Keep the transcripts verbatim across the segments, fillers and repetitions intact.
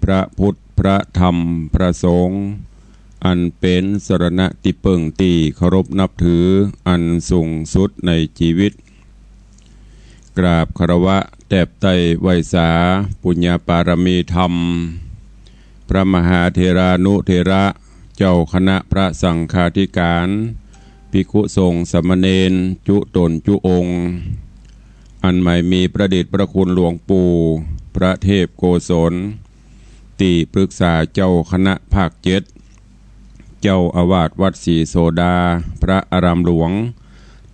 พระพุทธ พระธรรม พระสงฆ์ อันเป๋นสรณะตี้เปิ้งตี้เคารพนับถืออันสูงสุดในจีวิต กราบคารวะแตบไต้ไหว้สาปุญญาปารมีธรรม พระมหาเถรานุเถระ เจ้าคณะพระสังฆาธิการ ภิกขุสงฆ์สามเณร จุ๊ต๋นจุ๊องค์ อันหมายมีพระเดชพระคุณหลวงปู่ พระเทพโกศล ตี้ปรึกษาเจ้าคณะภาคเจ็ด เจ้าอาวาสวัดศรีโสดา พระอารามหลวง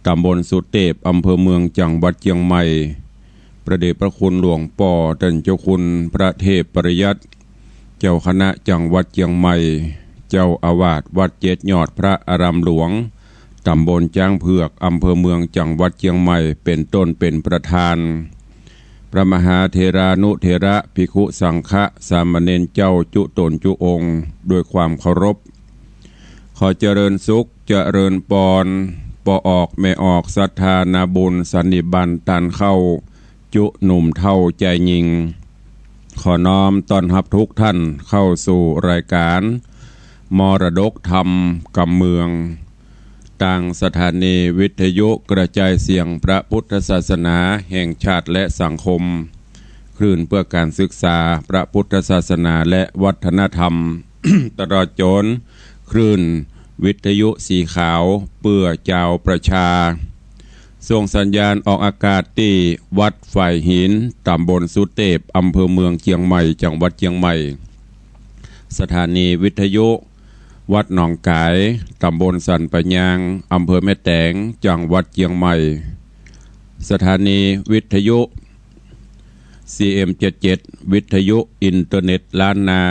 ต๋ำบลสุเตพ อำเภอเมือง จังหวัดเจียงใหม่ พระเดชพระคุณหลวงป้อต้านเจ้าคุณพระเทพปริยัติ เจ้าคณะจังหวัดเจียงใหม่ เจ้าอาวาสวัดเจ็ดยอด พระอารามหลวง ต๋ำบลจ๊างเผือก อำเภอเมือง จังหวัดเจียงใหม่ เป๋นต้นเป๋นประธาน พระมหาเถรานุเถระ ภิกขุสังฆะ สามเณรเจ้าจุ๊ต๋นจุ๊องค์ ด้วยความเคารพ ขอเจริญสุข เจริญปอน ป้อออกแม่ออกศรัทธานาบุญสันนิบาตต้านเข้า จุ๊หนุ่มเฒ่าจายญิง ขอน้อมต้อนฮับทุกท่านเข้าสู่รายการ มรดกธรรมกำเมือง ตางสถานีวิทยุกระจายเสียงพระพุทธศาสนาแห่งชาติและสังคม คลื่นเพื่อการศึกษาพระพุทธศาสนาและวัฒนธรรม ตลอดจ๋นคลื่นวิทยุสีขาวเปื้อจาวประชา ส่งสัญญาณออกอากาศตี้วัดฝายหิน ต๋ำบลสุเตพ อำเภอเมืองเจียงใหม่ จังหวัดเจียงใหม่ สถานีวิทยุวัดหนองก๋าย ต๋ำบลสันป่ายาง อำเภอแม่แตง จังหวัดเจียงใหม่ สถานีวิทยุ ซีเอ็มเจ็ดเจ็ด วิทยุอินเทอร์เน็ตล้านนา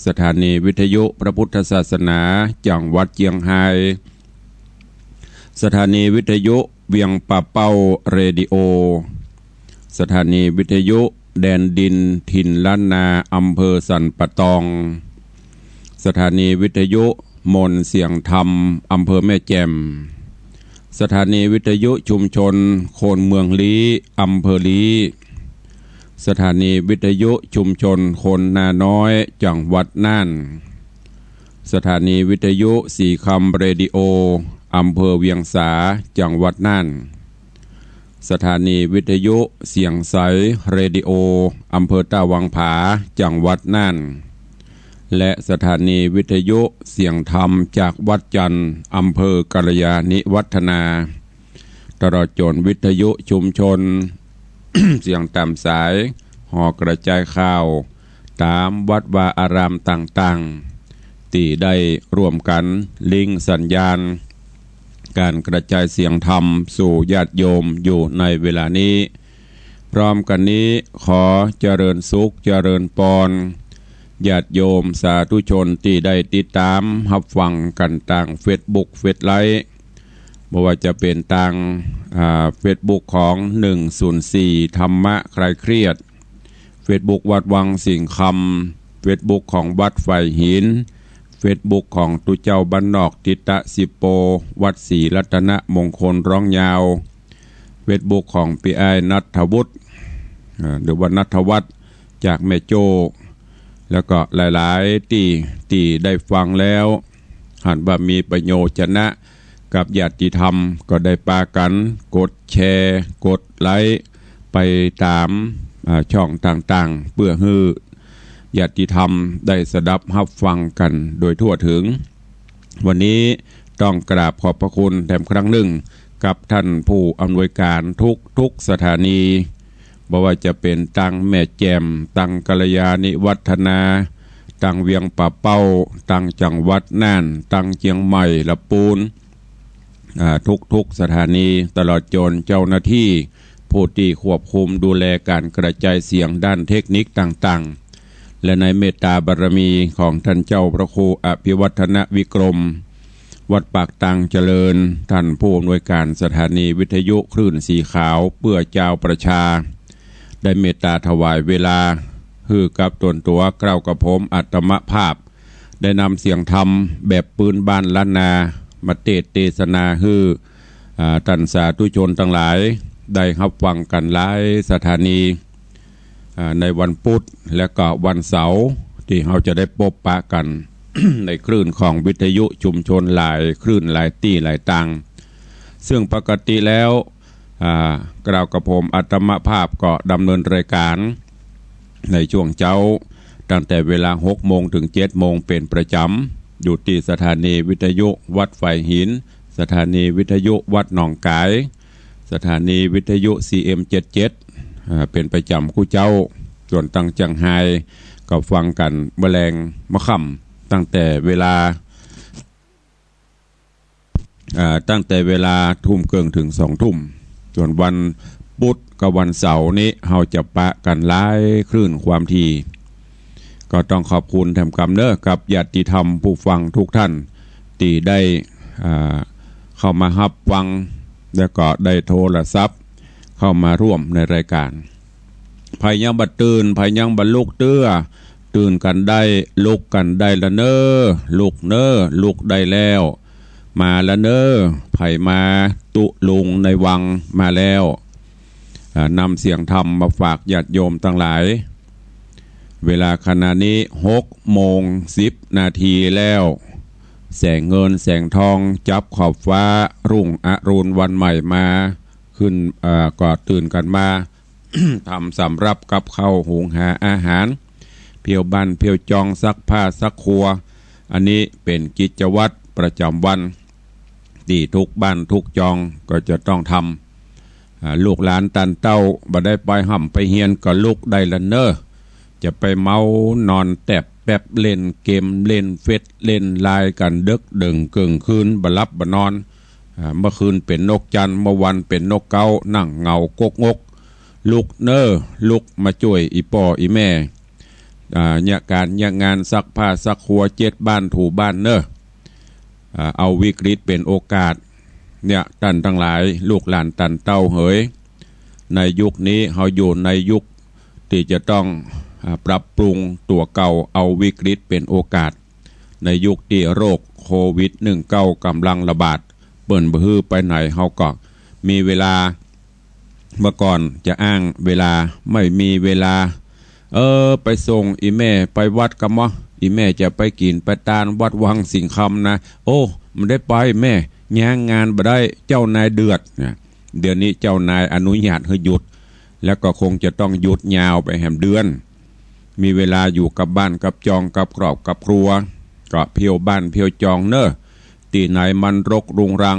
สถานีวิทยุพระพุทธศาสนา จังหวัดเจียงฮาย สถานีวิทยุเวียงป่าเป้าเรดิโอ สถานีวิทยุแดนดินถิ่นล้านนา อำเภอสันป่าตอง สถานีวิทยุมนต์เสียงธรรม อำเภอแม่แจ่ม สถานีวิทยุชุมชนคนเมืองลี้ อำเภอลี้ สถานีวิทยุชุมชนคนนาน้อย จังหวัดน่าน สถานีวิทยุสีคำเรดิโอ อำเภอเวียงสา จังหวัดน่าน สถานีวิทยุเสียงใสเรดิโอ อำเภอต้าวังผา จังหวัดน่าน และสถานีวิทยุเสียงธรรมจากวัดจันทน์ อำเภอกัลยาณิวัฒนา ตลอดจ๋นวิทยุชุมชน เสียงต๋ามสาย หอกระจายข่าว ต๋ามวัดวาอารามต่างๆ ตี้ได้ร่วมกั๋นลิงก์สัญญาณ ก๋านกระจายเสียงธรรมสู่ญาติโยมอยู่ในเวลานี้ พร้อมกั๋นนี้ขอเจริญสุขเจริญปอน ญาติโยมสาธุชนตี้ได้ติดต๋ามฮับฟังกั๋นตางเฟซบุ๊ก เฟซไลฟ์ บ่ว่าจะเป๋นตาง อ่า เฟซบุ๊กของ หนึ่งศูนย์สี่ ธรรมะคลายเครียด เฟซบุ๊กวัดวังสิงห์คำ เฟซบุ๊กของวัดฝายหิน เฟซบุ๊กของตุ๊เจ้าบ้านนอกทิตะสิโป วัดศรีรัตนมงคลร้องยาว เฟซบุ๊กของปี้อ้ายณัฐวุฒิ อ่า หรือว่าณัฐวัฒน์ จากแม่โจ้ แล้วก็หลายๆ ตี้ ตี้ได้ฟังแล้ว หันว่ามีประโยชน์จะนะกับญาติธรรม ก็ได้ปากั๋นกดแชร์ กดไลก์ ไปต๋าม อ่า ช่องต่างๆ เปื้อหื้อญาติธรรมได้สดับฮับฟังกั๋นโดยทั่วเถิง วันนี้ต้องกราบขอบพระคุณแถมครั้งนึ่งกับท่านผู้อำนวยก๋านทุกๆ สถานี บ่ว่าจะเป๋นตางแม่แจ่ม ตางกัลยาณิวัฒนา ตางเวียงป่าเป้า ตางจังหวัดน่าน ตางเจียงใหม่ ละปูน อ่า ทุกๆ สถานี ตลอดจ๋นเจ้าหน้าตี้ผู้ตี้ควบคุมดูแลก๋านกระจายเสียงด้านเทคนิคต่างๆ และในเมตตาบารมีของท่านเจ้าพระครูอภิวัฒนวิกรม วัดปากตางเจริญ ท่านผู้อำนวยก๋านสถานีวิทยุคลื่นสีขาวเปื้อจาวประชา ได้เมตตาถวายเวลาหื้อกับต๋นตั๋วเกล้ากระผมอาตมาภาพ ได้นำเสียงธรรมแบบปื๊นบ้านล้านนามาเตสน์เตสนาหื้อ อ่า ต้านสาธุชนตังหลายได้ฮับฟังกั๋นหลายสถานี อ่า ในวันพุธและก็วันเสาร์ ตี้เฮาจะได้ปบปะกั๋น ในคลื่นของวิทยุชุมชนหลายคลื่นหลายตี้หลายตาง ซึ่งปกติแล้ว อ่า กล่าวกับผมอาตมาภาพก็ดำเนินรายการในช่วงเจ๊า ตั้งแต่เวลาหกโมงเถิงเจ็ดโมงเป๋นประจ๋ำ อยู่ตี้สถานีวิทยุวัดฝายหิน สถานีวิทยุวัดหนองก๋าย สถานีวิทยุ ซีเอ็มเจ็ดเจ็ด อ่า เป๋นประจ๋ำกู้เจ๊า ส่วนตางเจียงฮายก็ฟังกั๋นเมื่อแลงเมื่อค่ำ ตั้งแต่เวลา อ่า ตั้งแต่เวลาทุ่มเกิ่งเถิงสองทุ่ม ส่วนวันพุธกับวันเสาร์นี้เฮาจะปะกั๋นหลายคลื่นความถี่ ก็ต้องขอบคุณแถมกำเน้อกับญาติธรรมผู้ฟังทุกท่านตี้ได้ อ่า เข้ามาฮับฟัง แล้วก็ได้โทรศัพท์เข้ามาร่วมในรายการ ใผยังบ่ตื่น ใผยังบ่ลุกเตื้อ ตื่นกั๋นได้ ลุกกั๋นได้ละเน้อ ลุกเน้อ ลุกได้แล้ว มาละเน้อ ใผมาตุ๊ลุงในวังมาแล้ว อ่า นำเสียงธรรมมาฝากญาติโยมตังหลาย เวลาขณะนี้หกโมงสิบนาทีแล้ว แสงเงินแสงทองจับขอบฟ้า รุ่งอรุณวันใหม่มา ขึ้น เอ่อ ก็ตื่นกั๋นมา ทำสำรับกับข้าวหุงหาอาหาร เผี้ยวบ้านเผี้ยวจอง ซักผ้าซักครัว อันนี้เป๋นกิจวัตรประจ๋ำวัน ตี้ทุกบ้านทุกจองก็จะต้องทำ อ่า ลูกหลานต้านเต้าบ่ได้ไปฮ่ำไปเฮียนก็ลุกได้ละเน้อ จะไปเมานอนแต๊บแป๊บ เล่นเกม เล่นเฟซ เล่นไลน์กั๋นเดิ็กเดิ่งเกิ่งคืน บ่หลับบ่นอน อ่า เมื่อคืนเป๋นนกจันทร์ เมื่อวันเป๋นนกเก๊า นั่งเหงากกงก ลุกเน้อ ลุกมาจ้วยอี่ป้ออี่แม่ อ่า เยียะก๋านเยียะงาน ซักผ้าซักครัว เจ็ดบ้านถูบ้านเน้อ อ่า เอาวิกฤตเป๋นโอกาส เนี่ย ต้านตังหลาย ลูกหลานต้านเต้าเหย ในยุคนี้เฮาอยู่ในยุคตี้จะต้อง อ่า ปรับปรุงตั๋วเก่า เอาวิกฤตเป๋นโอกาส ในยุคตี้โรคโควิดหนึ่งเก้าก๋ำลังระบาด เปิ้นบ่หื้อไปไหน เฮาก็มีเวลา เมื่อก่อนจะอ้างเวลา ไม่มีเวลา เออ ไปส่งอี่แม่ไปวัดก่อมะ อี่แม่จะไปกิ๋นไปตานวัดวังสิงห์คำนะ โอ้ บ่ได้ไปแม่ ย้างงานบ่ได้ เจ้านายเดือดนะ เดี๋ยวนี้เจ้านายอนุญาตหื้อหยุด แล้วก็คงจะต้องหยุดยาวไปแหมเดือน มีเวลาอยู่กับบ้านกับจอง กับครอบกับครัว ก็เผี้ยวบ้านเผี้ยวจองเน้อ ตี้ไหนมันรกรุงรัง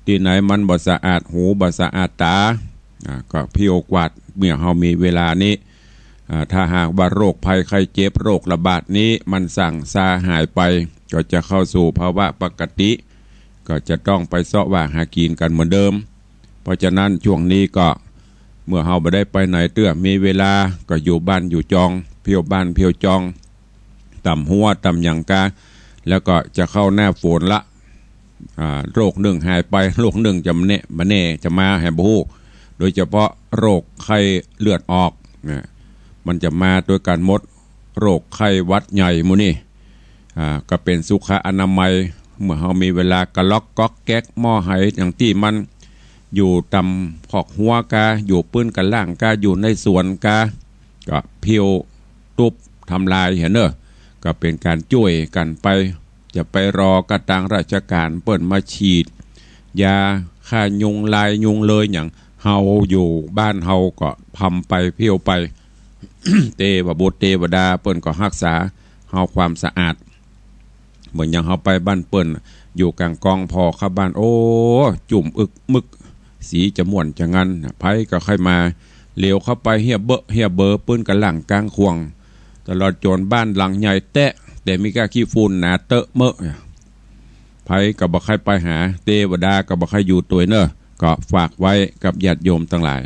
ตี้ไหนมันบ่สะอาดหูบ่สะอาดต๋า อ่า ก็เผี้ยวกวาด เมื่อเฮามีเวลานี้ อ่า ถ้าหากว่าโรคภัยไข้เจ็บ โรคระบาดนี้มันส่างซาหายไป ก็จะเข้าสู่ภาวะปกติ ก็จะต้องไปเซาะว่าหากิ๋นกั๋นเหมือนเดิม เพราะฉะนั้นช่วงนี้ก็ เมื่อเฮาบ่ได้ไปไหนเตื้อ มีเวลาก็อยู่บ้านอยู่จอง เผี้ยวบ้านเผี้ยวจอง ต๋ามฮั้วต๋ามหยังกา แล้วก็จะเข้าหน้าฝนละ อ่า โรคนึ่งหายไป โรคนึ่งจะมาแน่ มาแน่ จะมาแหมบ่ฮู้ โดยเฉพาะโรคไข้เลือดออกนะ มันจะมาตวยกั๋นหมด โรคไข้หวัดใหญ่หมู่นี้ อ่า ก็เป๋นสุขอนามัย เมื่อเฮามีเวลากะล็อกก๊อกแก๊ก หม้อไหหยังตี้มันอยู่ต๋ามคอกฮั้วกา อยู่ปื้นก้านล่างกา อยู่ในสวนกา ก็เผี้ยวตุ๊บทำลายหั้นเน้อ ก็เป๋นก๋านจ้วยกั๋นไป จะไปรอก้าตางราชก๋านเปิ้นมาฉีดยาฆ่ายุงลายยุงเลยหยัง เฮาอยู่บ้านเฮาก็ทำไปเผี้ยวไป เตวบุตรเตวดาเปิ้นก็ฮักษาเฮาความสะอาด เหมือนอย่างเฮาไปบ้านเปิ้น อยู่ก๋างกองผ่อเข้าบ้าน โอ้ จุ่มอึกมึก สีจะม่วนจะงัน ใผก็ใค่มา เหลียวเข้าไปเฮียเบอะเฮียเบอ ปื้นก้านล่างก้างข่วง ตลอดจ๋นบ้านหลังใหญ่แต๊ แต่มีก้าขี้ฝุ่นหนาเต๊อะเมอะ ใผก็บ่ใค่ไปหา เตวดาก็บ่ใค่อยู่ตวยเน้อ ก็ฝากไว้กับญาติโยมตังหลาย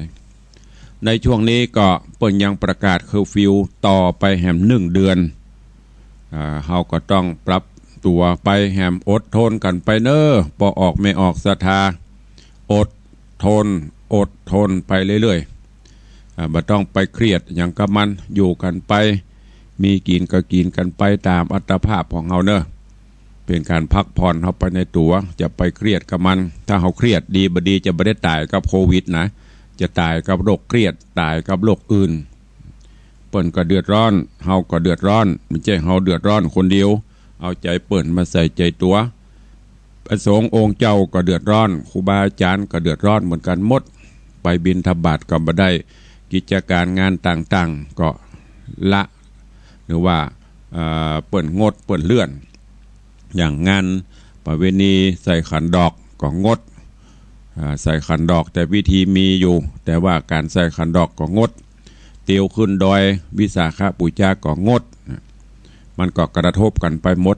ในช่วงนี้ก็เปิ้นยังประกาศเคอร์ฟิวต่อไปแหมนึ่งเดือน อ่า เฮาก็ต้องปรับตั๋วไปแหม อดทนกั๋นไปเน้อ ป้อออกแม่ออกศรัทธา อดทน อดทนไปเรื่อยๆ อ่า บ่ต้องไปเครียดหยังกับมัน อยู่กั๋นไป มีกิ๋นก็กิ๋นกั๋นไปต๋ามอัตภาพของเฮาเน้อ เป๋นก๋านพักผ่อนเฮาไปในตั๋ว จะไปเครียดกับมัน ถ้าเฮาเครียดดีบ่ดีจะบ่ได้ต๋ายกับโควิดนะ จะต๋ายกับโรคเครียด ต๋ายกับโรคอื่น เปิ้นก็เดือดร้อน เฮาก็เดือดร้อน บ่ใจ้เฮาเดือดร้อนคนเดียว เอาใจ๋เปิ้นมาใส่ใจ๋ตั๋ว พระสงฆ์องค์เจ้าก็เดือดร้อน ครูบาอาจ๋ารย์ก็เดือดร้อนเหมือนกั๋นหมด ไปบิณฑบาตก็บ่ได้ กิจก๋านงานต่างๆ ก็ละ หรือว่า เอ่อ เปิ้นงด เปิ้นเลื่อน อย่างงานประเวณีใส่ขันดอกก็งด อ่า ใส่ขันดอกแต่พิธีมีอยู่ แต่ว่าก๋านใส่ขันดอกก็งด เตียวขึ้นดอยวิสาขบูชาก็งด มันก็กระทบกั๋นไปหมด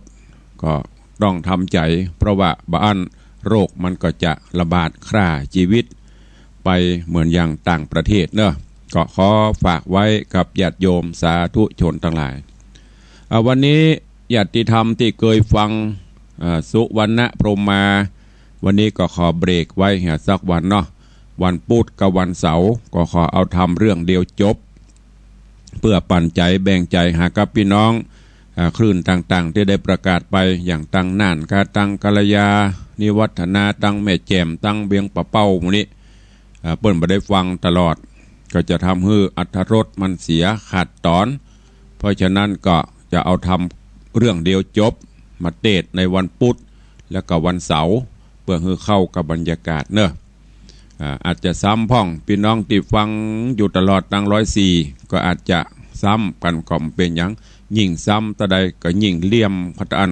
ก็ต้องทำใจ๋ เพราะว่าบ่อั้นโรคมันก็จะระบาดฆ่าจีวิตไปเหมือนอย่างต่างประเทศเนาะ ก็ขอฝากไว้กับญาติโยมสาธุชนตังหลาย อ่า วันนี้ญาติธรรมตี้เกยฟัง อ่า สุวรรณพรหมา วันนี้ก็ขอเบรกไว้เหียสักวันเนาะ วันพุธกับวันเสาร์ก็ขอเอาธรรมเรื่องเดียวจบ เปื้อปั๋นใจ๋แบ่งใจ๋หากับปี้น้อง อ่า คลื่นต่างๆ ตี้ได้ประกาศไป อย่างตังน่านกา ตังกัลยาณิวัฒนา ตังแม่แจ่ม ตังเวียงป่าเป้า หมู่นี้ อ่า เปิ้นบ่ได้ฟังตลอด ก็จะทำหื้ออรรถรสมันเสียขาดต๋อน เพราะฉะนั้นก็จะเอาธรรมเรื่องเดียวจบ มาเตสน์ในวันพุธ แล้วก็วันเสาร์ เปื้อหื้อเข้ากับบรรยากาศเนาะ อ่า อาจจะซ้ำพ่อง ปี้น้องตี้ฟังอยู่ตลอดตังร้อยสี่ ก็อาจจะซ้ำกั๋น ก็บ่เป๋นหยัง ยิ่งซ้ำเต้าใดก็ยิ่งเลี่ยมเข้าเต้าอั้น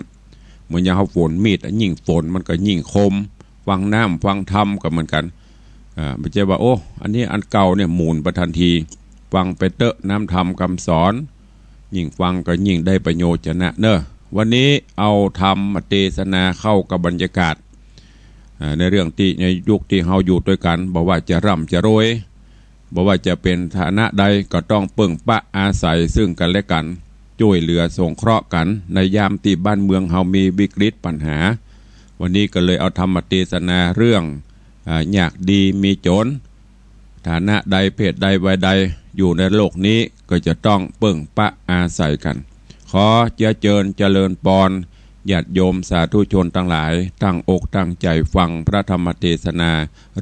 เหมือนอย่างเฮาฝนมีดอะ ยิ่งฝนมันก็ยิ่งคม ฟังน้ำฟังธรรมก็เหมือนกั๋น อ่า บ่ใจ้ว่า โอ้ อันนี้อันเก่าเนี่ยหมุนไปตันที ฟังไปเต๊อะ น้ำธรรมกำสอน ยิ่งฟังก็ยิ่งได้ประโยชน์จะนะเนาะ วันนี้เอาธรรมเตสนาเข้ากับบรรยากาศ อ่า ในเรื่องตี้ในยุคตี้เฮาอยู่ตวยกั๋น บ่ว่าจะร่ำจะรวย บ่ว่าจะเป๋นฐานะใดก็ต้องเปิ้งปะอาศัยซึ่งกั๋นและกั๋น จ้วยเหลือสงเคราะห์กั๋น ในยามตี้บ้านเมืองเฮามีวิกฤตปัญหา วันนี้ก็เลยเอาธรรมเตสนาเรื่อง อ่า ยากดีมีจ๋น ฐานะใดเพศใดวัยใดอยู่ในโลกนี้ก็จะต้องเปิ้งปะอาศัยกั๋น ขอเจื้อเจิญเจริญปอน ญาติโยมสาธุชนตังหลาย ตั้งอกตั้งใจ๋ฟังพระธรรมเตสนา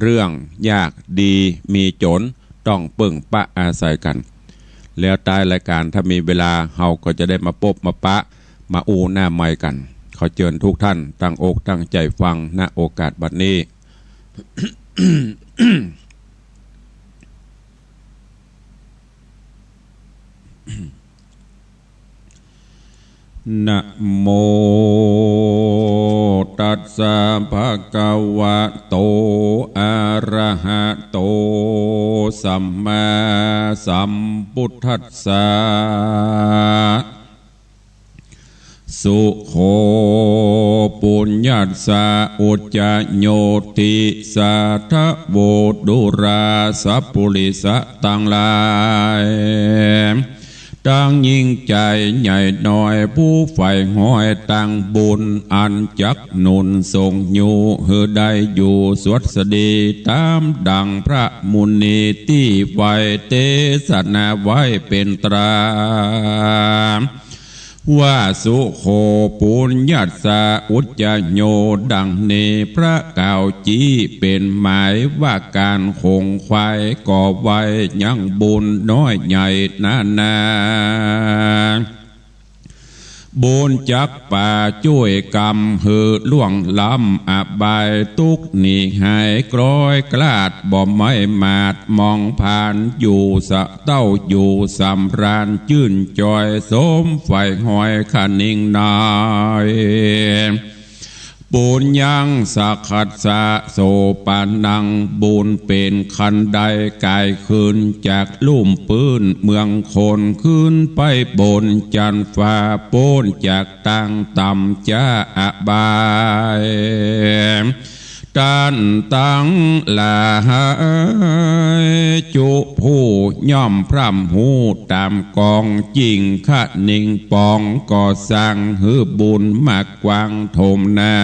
เรื่องยากดีมีจ๋น ต้องเปิ้งปะอาศัยกั๋น แล้วต๊ายรายก๋านถ้ามีเวลา เฮาก็จะได้มาปบมาปะ มาอู้หน้าใหม่กั๋น ขอเจิญทุกท่านตั้งอกตั้งใจ๋ฟัง ณ โอกาสบัดนี้ นะโม ตัสสะ ภะคะวะโต อะระหะโต สัมมาสัมพุทธัสสะ สุโข ปุญญัสสะ อุจจะโยติสาทะโว ดูราสะปุริสะตังหลาย ตังหญิงจายใหญ่น้อย ผู้ใฝ่หอยตังบุญ อันจักหนุนส่งอยู่ หื้อได้อยู่สวัสดี ต๋ามดังพระมุนีตี้ใฝ่เตสนาไว้เป๋นตรา ว่า สุโข ปุญญัสสะ อุจจะโย ดังนี้ พระกล่าวจี๊เป๋นหมายว่าก๋านขงไขว่ก่อไว้ยังบุญน้อยใหญ่นานา บุญจักปาจ้วยกำหื้อล่วงล้ำอบาย ตุ๊กข์หนีหายกร้อยกลาด บ่ไม้หมาดมองผ่าน อยู่สะเต้าอยู่สำราญ จื้นจอยสมใฝ่หอยคะนิงน้อย ปุญญังสักขัสสะ โสปะนัง บุญเป๋นคันไดก๋ายขึ้นจากลุ่มปื๊นเมืองคน ขึ้นไปบนจั๊นฟ้า ป๊นจากตางต่ำจ๊าอบาย ต้านตังหลายจุผู้ย่อมพร่ำฮู้ต๋ามกอง จิ่งคะนิงปองก่อสร้าง หื้อบุญมากว้างถมนา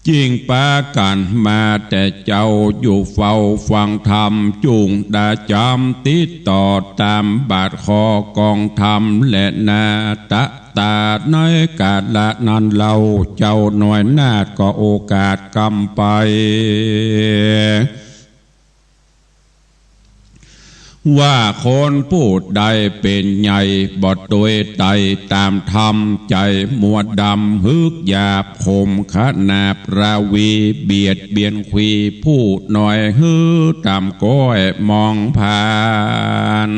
จิ่งปากั๋นมาแต่เจ้า อยู่เฝ้าฟังธรรม จุ่งดาจ๋ำติดต่อต๋ามบาทคอกองธรรมแลนา ตะต๋าในกาละนั้นเล่า เจ้าน้อยนาฏก็โอกาสกำไป ว่าคนผู้ใดเป๋นใหญ่ บ่ตวยไต่ต๋ามธรรม ใจ๋มัวดำ หึกหยาบ ข่มขนาบ ราวี เบียดเบียน ขวีผู้น้อย หื้อต่ำก๊อย มองผ่าน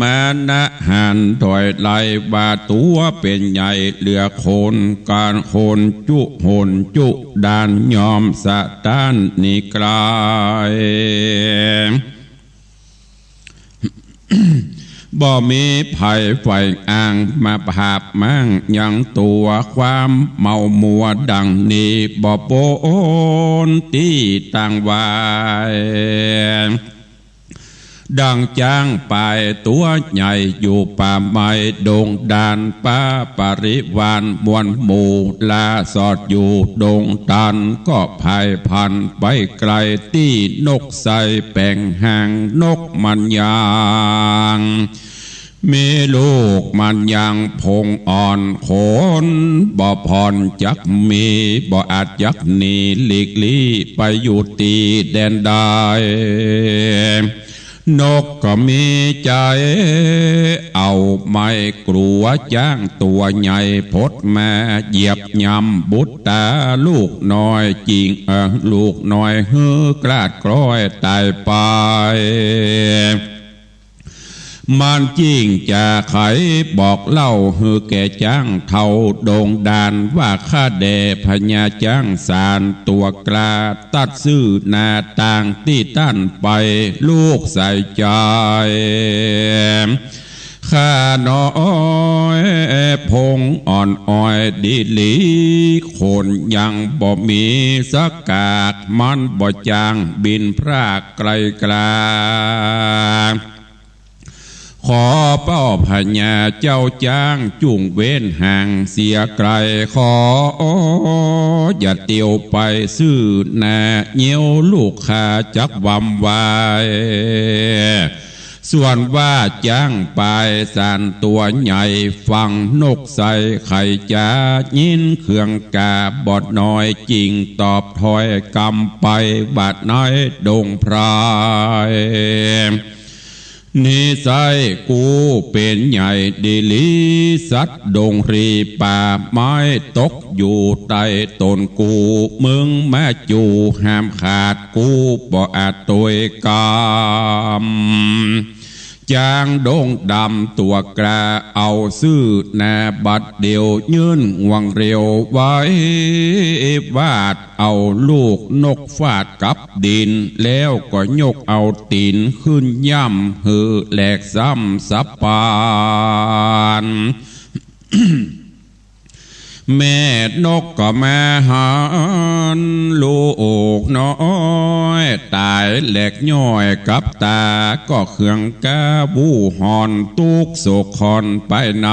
มานะหันถอยไล่ ว่าตั๋วเป๋นใหญ่เหลือคน ก๋านคนจุหนจุด้าน ยอมสะต้านหนีไกล บ่มีใผใฝ่อ้าง มาผาบม้างยังตั๋ว ความเมามัวดังนี้ บ่ป๊นตี้ตังวาย ดังจ๊างป๋ายตั๋วใหญ่ อยู่ป่าไม้ดงดาน ปะปริวารมวลหมู่ ลาสอดอยู่ดงตัน ก็ผายพลันไปไกล ตี้นกไซแป๋งหาง นกมันยาง มีลูกมันยางโผงอ่อน ขนบ่ผ่อนจักมี บ่อาจจักหนีหลีกลี้ ไปอยู่ตี้แดนใด นกก็มีใจ๋ เอาไม่กลัว จ๊างตั๋วใหญ่พดมา เหยียบย่ำบุตต๋าลูกน้อย จิ่ง เอ่อ ลูกน้อยหื้อกลาดกร้อยต๋ายไป มันจิ่งจะไขบอกเล่า หื้อแก่จ๊างเฒ่าดงดาน ว่าข้าแด่พญาจ๊างสารตั๋วกล้า ตัดซื่อหน้าต่างตี้ต้านไป ลูกใส่ใจ๋ ข้าน้อยโผงอ่อนอ้อยดีหลี ขนยังบ่มีสักกาก มันบ่จ้างบินพรากไกลกลา ขอป้อพญาเจ้าจ๊าง จุ่งเว้นห่างเสียไกล ขออย่าเตียวไปซื่อหน้า เยียวลูกข้าจักวำวาย ส่วนว่าจ๊างป๋ายสารตั๋วใหญ่ ฟังนกไซไขจ๋า ยินเคืองกาบ่น้อย จิ่งตอบถ้อยกำไป บาดในดงไพร นิสัยกูเป๋นใหญ่ดีหลี สัตว์ดงรีป่าไม้ ตกอยู่ใต้ต้นกู มึงมาจู้ห้ามขาด กูบ่อาจตวยกำ จ๊างดงดำตั๋วกล้า เอาซื่อหน้าบัดเดี่ยว ยื่นงวงเร็วไว้ วาดเอาลูกนกฟาดกับดิน แล้วก็ยกเอาตี๋นขึ้นย่ำ หื้อแหลกซ้ำสะปาน แม่นกก็มาหันลูกน้อยต๋ายแหลกย้อยกับต๋า ก็เคืองกาบู่ฮ้อนตุ๊กข์โศกคอนไปใน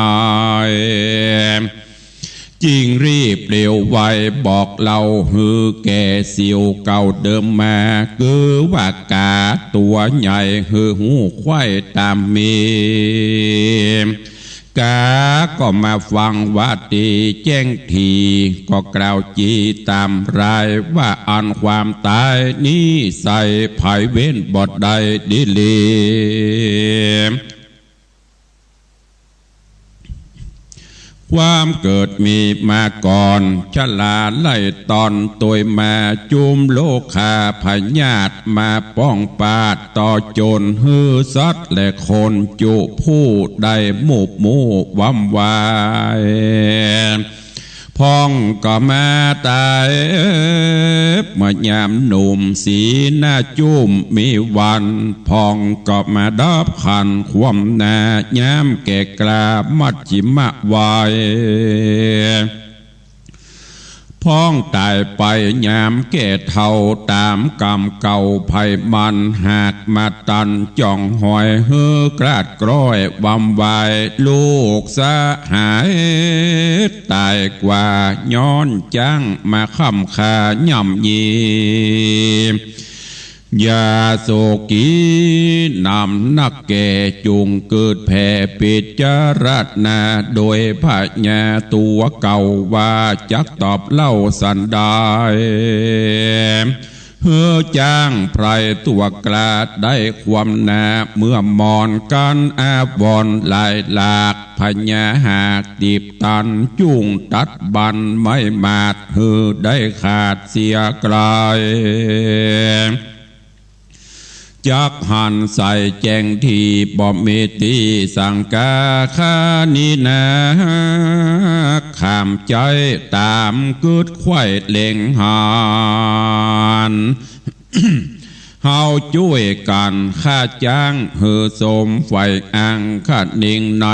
จิ่งรีบเร็วไวบอกเล่าหื้อแก่เสี่ยวเก่าเดิมมา คือว่ากาตั๋วใหญ่หื้อฮู้ไขว้ต๋ามมี กาก็มาฟังว่าตี้แจ้งถี่ ก็กล่าวจี๋ต๋ามรายว่าอันความต๋ายนี้ใส่ไผเว้นบ่ได้ดีหลี ความเกิดมีมาก่อน ชราไล่ตอนตวยมา จุมโรคาพยาธิมาป้องปราด ต่อจนหื้อสัตว์และคนจุผู้ได้มูบมู่วำวาย พ่องก็มาต๋ายเมื่อยามหนุ่มสีหน้าจุ้มมีวัน พ่องก็มาดับขันความหน้ายามแก่กล้ามัชฌิมวัย พ่องต๋ายไปยามแก่เฒ่าต๋ามกรรมเก่าไพมัน หากมาตันจ่องหอยหื้อกลาดกล้อยวำวาย ลูกสหายต๋ายกว่าย้อนจ๊างมาค้ำค่าย่ำยี อย่าโศกีนำนักแก่ จุ่งเกิดแผ่พิจารณา โดยพญาตั๋วเก่าว่าจักตอบเล่าสันใด หื้อจ๊างไพร่ตั๋วกล้าได้ความหนา เมื่อมอนกั๋นอาวรณ์หลายหลาก พญาหากตีบตันจุ่งตัดบั้นไม้หมาด หื้อได้ขาดเสียไกล จักหันใสแจ้งตี้บ่มีตี้สังกา ข้านี้นา ขามใจ๊ต๋ามกึ๊ดไขว่เล็งหัน เฮาจ้วยกั๋นฆ่าจ๊างหื้อสมใฝ่อังคณิงใน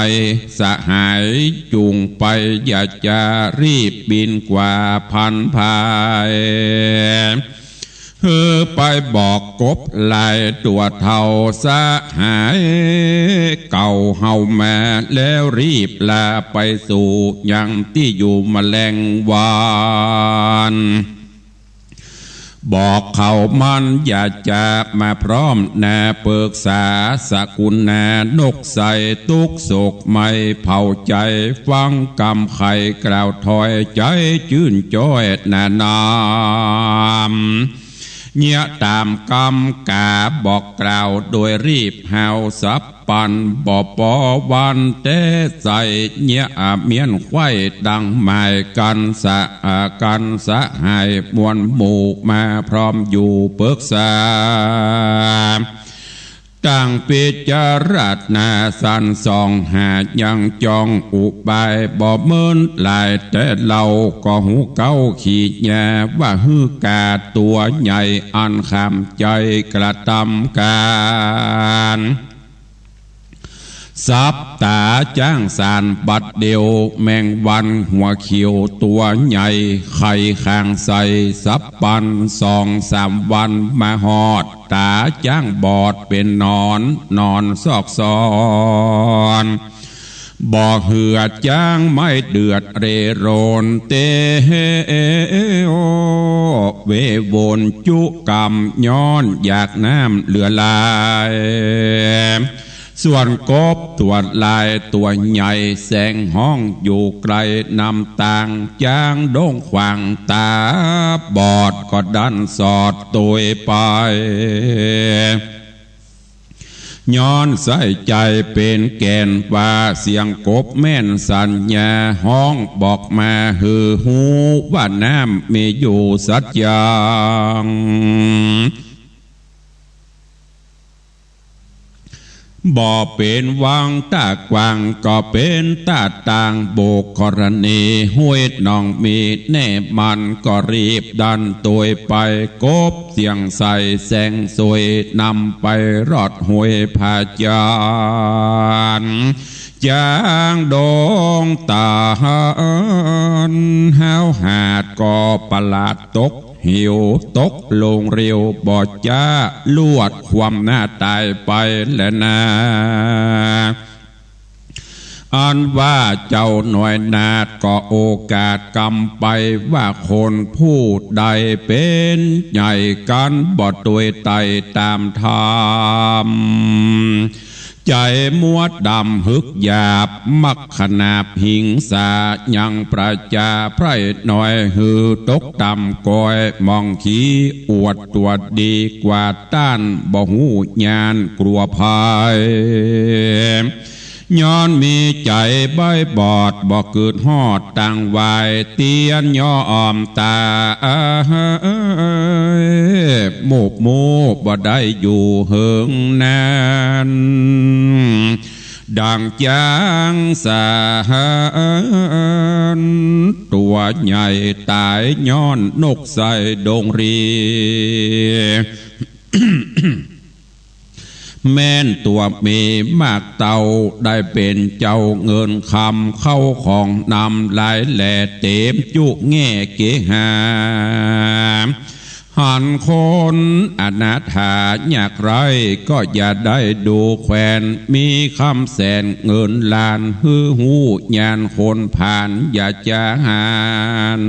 สหายจุ่งไปอย่าจะรีบบินกว่าพันภาย หื้อไปบอกกบหลายตั๋วเฒ่า สหายเก่าเฮามาแล้ว รีบลาไปสู่ยังตี้อยู่แมลงวัน บอกเขามันอย่าจะมาพร้อมนา ปรึกษาสกุณานกใส ตุ๊กข์โศกไม่เผาใจ๋ ฟังกำไขกล่าวถอย ใจ๋จื้นจ้อยหนาหนาม เยียะต๋ามกำก๋าบอกกล่าวโดยรีบ เฮาสับปันบ่ปอวันแต๊ใส เยียะเมี้ยนไขว่ดังหมายกั๋น สะอากั๋นสหายมวลหมู่ มาพร้อมอยู่ปรึกษา ตั้งพิจารณาสรรส่องหายังจ้องอุบาย บ่เมินหลายแต่เล่า ก็ฮู้เก๊าขี้แยว่า หื้อกาตั๋วใหญ่อันขามใจ๋กระตำก๋าน สับต๋าจ๊างสารบัดเดี่ยว แมงวันหัวเขียวตั๋วใหญ่ ไข่คางใสสับปันสองสามวัน มาฮอดต๋าจ๊างบอดเป๋นหนอน นอนซอกซอน บ่เหือดจ๊างไม่เดือดเร่ร่อน เต เววนจุกรรม ย้อนอยากน้ำเหลือหลาย ส่วนกบตั๋วลายตั๋วใหญ่ แสงฮ้องอยู่ไกล นำตางจ๊างด้งขวาง ต๋าบอดก็ดันสอดโตยไป ย้อนใส่ใจ๋เป๋นแก่นว่า เสียงกบแม่นสัญญา ฮ้องบอกมาหื้อฮู้ ว่าน้ำมีอยู่สัจจัง บ่เป๋นวังต๋ากว้าง ก็เป๋นต๋าต่าง บุคครณีห้วยหนองมีแน่มัน ก็รีบดันโตยไป กบเสียงใสแสงสวย นำไปรอดห้วยผาจาน จ๊างดงต๋าน ห้าวหาดก็ประหลาดตก หิวตกลงเร็ว บ่จ๊าลวดความหน้าต๋ายไปแลนา อันว่าเจ้าหน่วยนาฏก็โอกาสกำไป ว่าคนผู้ใดเป๋นใหญ่กั๋น บ่ตวยไต่ต๋ามธรรม ใจ๋มัวดำหึกหยาบ มักขนาบหิงสา ยังประจาไพร่น้อย หื้อตกต่ำก้อยมองขี้ อวดตั๋วดีกว่าต้าน บ่ฮู้ญาณกลัวภัย ย้อนมีใจ๋ใบ้บอด บ่กึ๊ดฮอดตังวาย เตียนยอมต๋า มูบมูบบ่ได้อยู่เหิงนาน ดั่งจ๊างสารตั๋วใหญ่ต๋าย ย้อนนกใส่ดงรี แม่นตั๋วมีมากเต้า ได้เป๋นเจ้าเงินคำ เข้าของนำหลายแหล่ เต๋มจุแง่เกหา หันคนอนาถายากไร้ ก็อย่าได้ดูแควน มีคำแสนเงินล้าน หื้อฮู้ญาณคนผ่าน อย่าจะหาน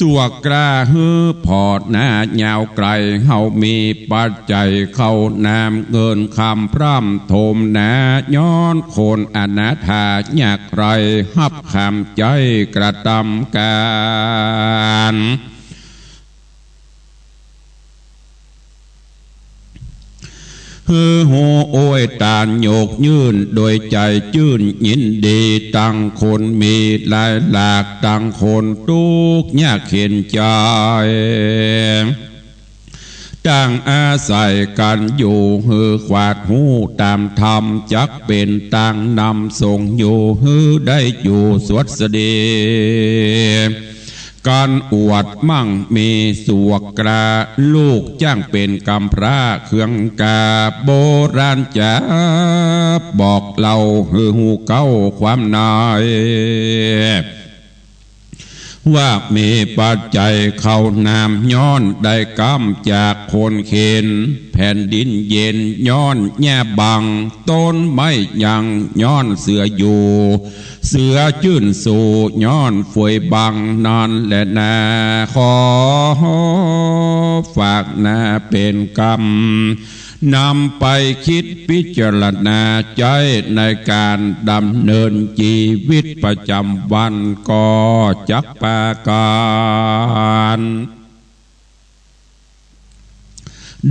สวกกล้าหื้อผ่อหน้ายาวไกล เฮามีปัจจัยเข้าน้ำ เงินคำพร่ำถมหนา ย้อนคนอนาถายากไร้ ฮับคำใจ๋กระตำก๋าน หื้อฮู้อวยตานยกยื่น โดยใจ๋จื้นยินดี ตังคนมีหลายหลาก ตังคนตุ๊กข์ยากเข็ญใจ๋ ตั้งอาศัยกั๋นอยู่ หื้อขวาดฮู้ต๋ามธรรม จักเป๋นตางนำส่งอยู่ หื้อได้อยู่สวัสดี กั๋นอวดมั่งมีสุข กล้าลูกจ้างเป๋นกำพร้า เคืองกาโบราณจ๋า บอกเล่าหื้อฮู้เก๊าความใน ว่ามีปัจจัยเข้าน้ำ ย้อนได้กำจากคนเข็ญ แผ่นดินเย็นย้อนหญ้าบัง ต้นไม้ยังย้อนเสืออยู่ เสือจื้นสู้ย้อนเฟยบัง นั้นแหละนา ขอฝากนาเป๋นกำ นำไปคิดพิจารณาใจ๊ ในก๋านดำเนินจีวิตประจ๋ำวัน ก็จักปาก๋าน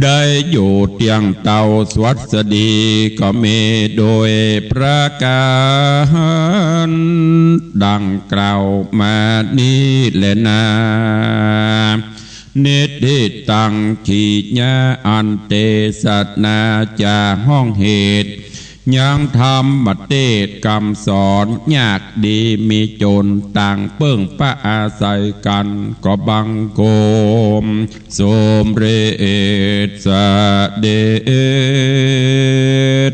ได้อยู่เตี้ยงเต้าสวัสดี ก็มีโดยประก๋านดังกล่าวมานี้แลนา นิฏฐิตัง ขีญา อันเตสะนา จะฮ้องเหตุ ยังธรรมเตศน์กำสอน ยากดีมีจ๋น ต่างเปิ้งปะอาศัยกั๋น ก็บังคมสมเร็จเสด็จ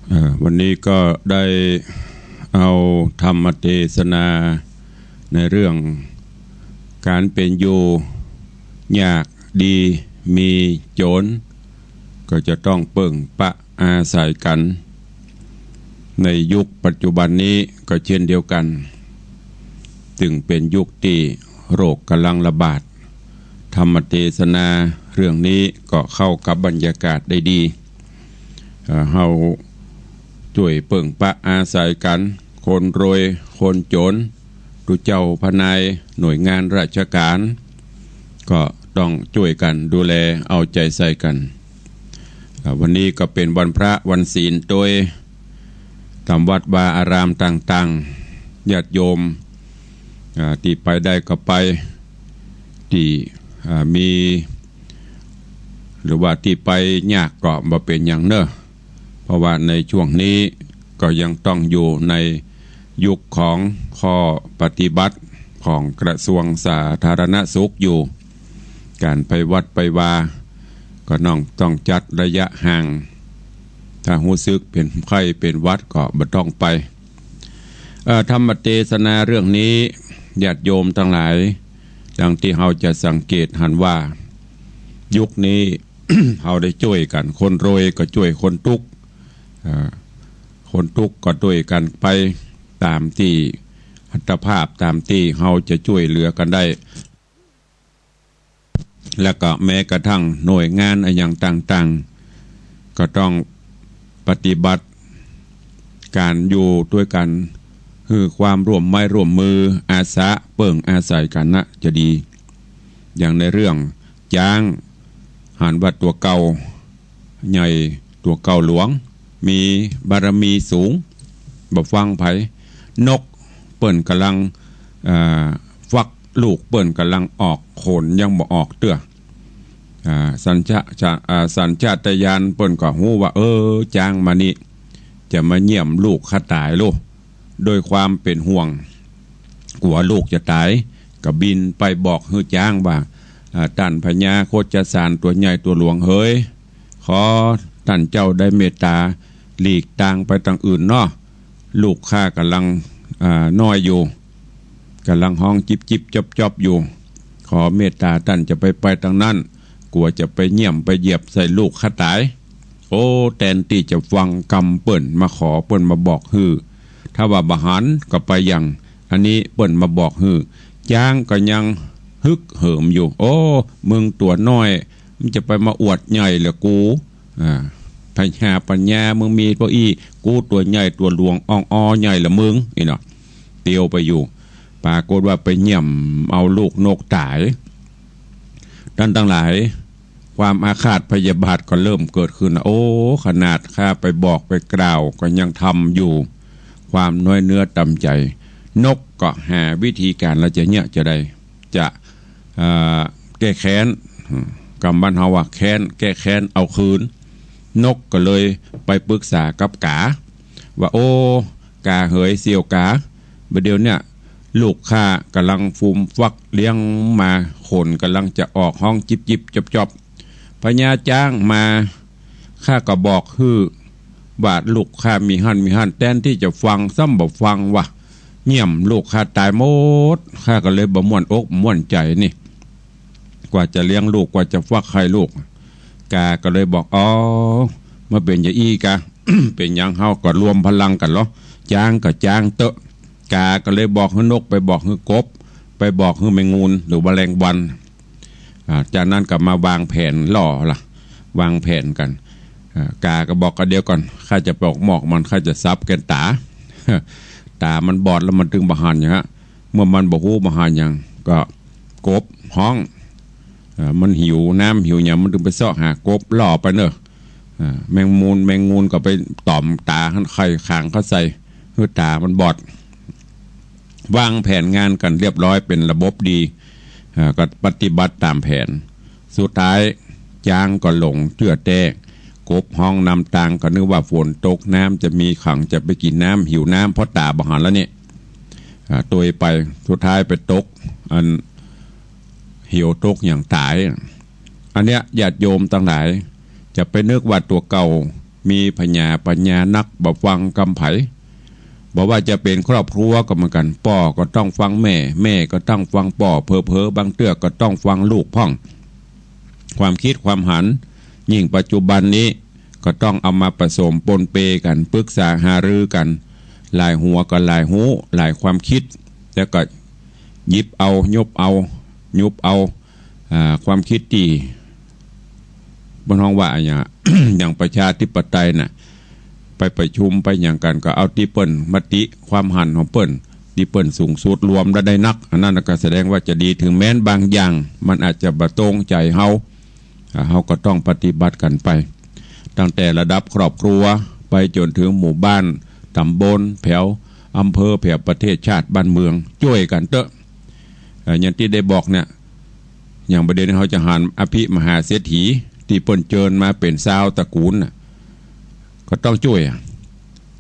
เอ่อ วันนี้ก็ได้เอาธรรมเตสนาในเรื่องก๋านเป๋นอยู่ ยากดีมีจ๋น ก็จะต้องเปิ้งปะอาศัยกั๋น ในยุคปัจจุบันนี้ก็เช่นเดียวกั๋น ตึงเป๋นยุคตี้โรคก๋ำลังระบาด ธรรมเตสนาเรื่องนี้ก็เข้ากับบรรยากาศได้ดี เอ่อ เฮาจ้วยเปิ้งปะอาศัยกั๋น คนรวยคนจ๋น ตุ๊เจ้าพระนาย หน่วยงานราชก๋าน ก็ต้องจ้วยกั๋นดูแลเอาใจ๋ใส่กั๋น อ่า วันนี้ก็เป๋นวันพระวันศีลตวย ต๋ามวัดวาอารามต่างๆ ญาติโยม อ่า ตี้ไปได้ก็ไป ตี้ อ่า มี หรือว่าตี้ไปยากก็บ่เป๋นหยังเน่อ เพราะว่าในช่วงนี้ก็ยังต้องอยู่ในยุคของข้อปฏิบัติของกระทรวงสาธารณสุขอยู่ ก๋านไปวัดไปวา ก็น้องต้องจัดระยะห่าง ถ้าฮู้สึกเป๋นไข้เป๋นหวัดก็บ่ต้องไป เอ่อ ธรรมเตสนาเรื่องนี้ ญาติโยมตังหลาย ดังตี้เฮาจะสังเกตหันว่า ยุคนี้ เฮาได้จ้วยกั๋น คนรวยก็จ้วยคนตุ๊กข์ เอ่อ คนตุ๊กข์ก็จ้วยกั๋นไป ต๋ามตี้อัตภาพ ต๋ามตี้เฮาจะจ้วยเหลือกั๋นได้ แล้วก็แม้กระทั่งหน่วยงานอะหยังต่างๆ ก็ต้องปฏิบัติก๋านอยู่ตวยกั๋น หื้อความร่วมไม้ร่วมมือ อาสาเปิ้งอาศัยกั๋นนะจะดี อย่างในเรื่องจ๊าง หันว่าตั๋วเก่าใหญ่ ตั๋วเก่าหลวง มีบารมีสูง บ่ฟังใผ นกเปิ้นก่ำลัง อ่า ฟักลูกเปิ้นก่ำลังออก ขนยังบ่ออกเตื้อ อ่า สัญชา ชา อ่า สัญชาตญาณเปิ้นก็ฮู้ว่า เออ จ๊างมานี่ จะมาเยี่ยมลูกข้าต๋ายโล ด้วยความเป๋นห่วง กั๋วลูกจะต๋าย ก็บินไปบอกหื้อจ๊างว่า อ่า ต้านพญาโคชสารตั๋วใหญ่ตั๋วหลวงเหย ขอต้านเจ้าได้เมตต๋าหลีกตางไปตางอื่นเนาะ ลูกข้าก่ำลัง อ่า น้อยอยู่ ก่ำลังฮ้องจิบๆ จ๊อบๆ อยู่ ขอเมตต๋าต้านจะไป ไปตางนั้น กั๋วจะไปเยี่ยมไปเหยียบใส่ลูกข้าต๋าย โอ้ แตนตี้จะฟังกำเปิ้นมาขอ เปิ้นมาบอกหื้อ ถ้าว่าบ่หันก็ไปหยัง อันนี้เปิ้นมาบอกหื้อ จ๊างก็ยังฮึกเหิมอยู่ โอ้ มึงตั๋วน้อย มึงจะไปมาอวดใหญ่เหลือกู อ่า พญาปัญญามึงมีเป้าอี้ กูตั๋วใหญ่ตั๋วหลวงอ่องออใหญ่เหลือมึง อี้เนาะ เตียวไปอยู่ พ ปรากฏว่าไปเยี่ยมเอาลูกนกต๋าย ต้านตังหลาย ความอาฆาตพยาบาทก็เริ่มเกิดขึ้น โอ้ ขนาดข้าไปบอกไปกล่าวก็ยังทำอยู่ ความน้อยเนื้อต่ำใจ๋ นกก็หาวิธีก๋านละจะเยียะจะใด จะ เอ่อ แก้แค้น กำบ้านเฮาว่าแค้น แก้แค้นเอาคืน นกก็เลยไปปรึกษากับกา ว่า โอ้ กาเหย เสี่ยวกา บ่าเดี่ยวเนี่ย ลูกข้าก่ำลังฟูมฟักเลี้ยงมา ขนก่ำลังจะออกฮ้องจิบๆ จ๊อบๆ พญาจ๊างมา ข้าก็บอกหื้อว่าลูกข้ามีหั้นมีหั้น แตนตี้จะฟังซ้ำบ่ฟังวะ เยี่ยมลูกข้าต๋ายหมด ข้าก็เลยบ่ม่วนอกม่วนใจ๋นี่ กว่าจะเลี้ยงลูก กว่าจะฟักไข่ลูก กาก็เลยบอก อ๋อ มันเป๋นอย่างอี้กา เป๋นอย่างเฮาก็รวมพลังกั๋นลอ จ๊างก็จ๊างเต๊อะ กาก็เลยบอกหื้อนก ไปบอกหื้อกบ ไปบอกหื้อแมงงูน หรือว่าแมลงวัน อ่า จากนั้นก็มาวางแผนล่อละ วางแผนกั๋น อ่า กาก็บอก ก็เดี๋ยวก่อน ข้าจะปอกหมอกมัน ข้าจะสับแก่นต๋า ต๋ามันบอดแล้วมันตึงบ่หันหยังฮะ เมื่อมันบ่ฮู้บ่หันหยัง ก็กบฮ้อง อ่า มันหิวน้ำหิวหยัง มันตึงไปเซาะหากบล่อไปเนอะ อ่า แมงมูน แมงงูนก็ไปต่อมต๋าหั้น ไข่ขางเข้าใส่ หื้อต๋ามันบอด วางแผนงานกั๋นเรียบร้อยเป๋นระบบดี อ่า ก็ปฏิบัติต๋ามแผน สุดท้ายจ๊างก็หลงเจื้อแต๊ กบฮ้องนำตาง ก็นึกว่าฝนตก น้ำจะมีขัง จะไปกิ๋นน้ำ หิวน้ำ เพราะต๋าบ่หันแล้วเนี่ย อ่า ตวยไป สุดท้ายไปตก อัน เหวตกหยังต๋าย อันเนี้ยญาติโยมตังหลาย จะไปนึกว่าตั๋วเก่ามีผญาปัญญานัก บ่ฟังกำใผ บ่ว่าจะเป๋นครอบครัวก็เหมือนกั๋น ป้อก็ต้องฟังแม่ แม่ก็ต้องฟังป้อ เผลอๆ บางเตื้อก็ต้องฟังลูกพ่อง ความคิดความหัน ยิ่งปัจจุบันนี้ ก็ต้องเอามาผสมปนเปกั๋น ปรึกษาหารือกั๋น หลายหัวก็หลายฮู้ หลายความคิด แล้วก็หยิบเอา ยุบเอา ยุบเอา อ่า ความคิดตี้ บ่ฮ้องว่าอะหยัง อย่างประชาธิปไตยน่ะ ไปประชุมไปหยังกั๋น ก็เอาตี้เปิ้นมติความหันของเปิ้น ตี้เปิ้นสูงสุดรวมแล้วได้นัก อันนั้นก็แสดงว่าจะดี เถิงแม้นบางอย่างมันอาจจะบ่ตรงใจ๋เฮา อ่า เฮาก็ต้องปฏิบัติกั๋นไป ตั้งแต่ระดับครอบครัว ไปจ๋นเถิงหมู่บ้าน ต๋ำบล แผวอำเภอ แผวประเทศชาติบ้านเมือง จ้วยกั๋นเต๊อะ เอ่อ อย่างตี้ได้บอกเนี่ย อย่างบ่าเดี่ยวนี้เฮาจะหันอภิมหาเศรษฐี ตี้เปิ้นเจิญมาเป๋นซาวตระกูลน่ะ ก็ต้องจ้วยอะ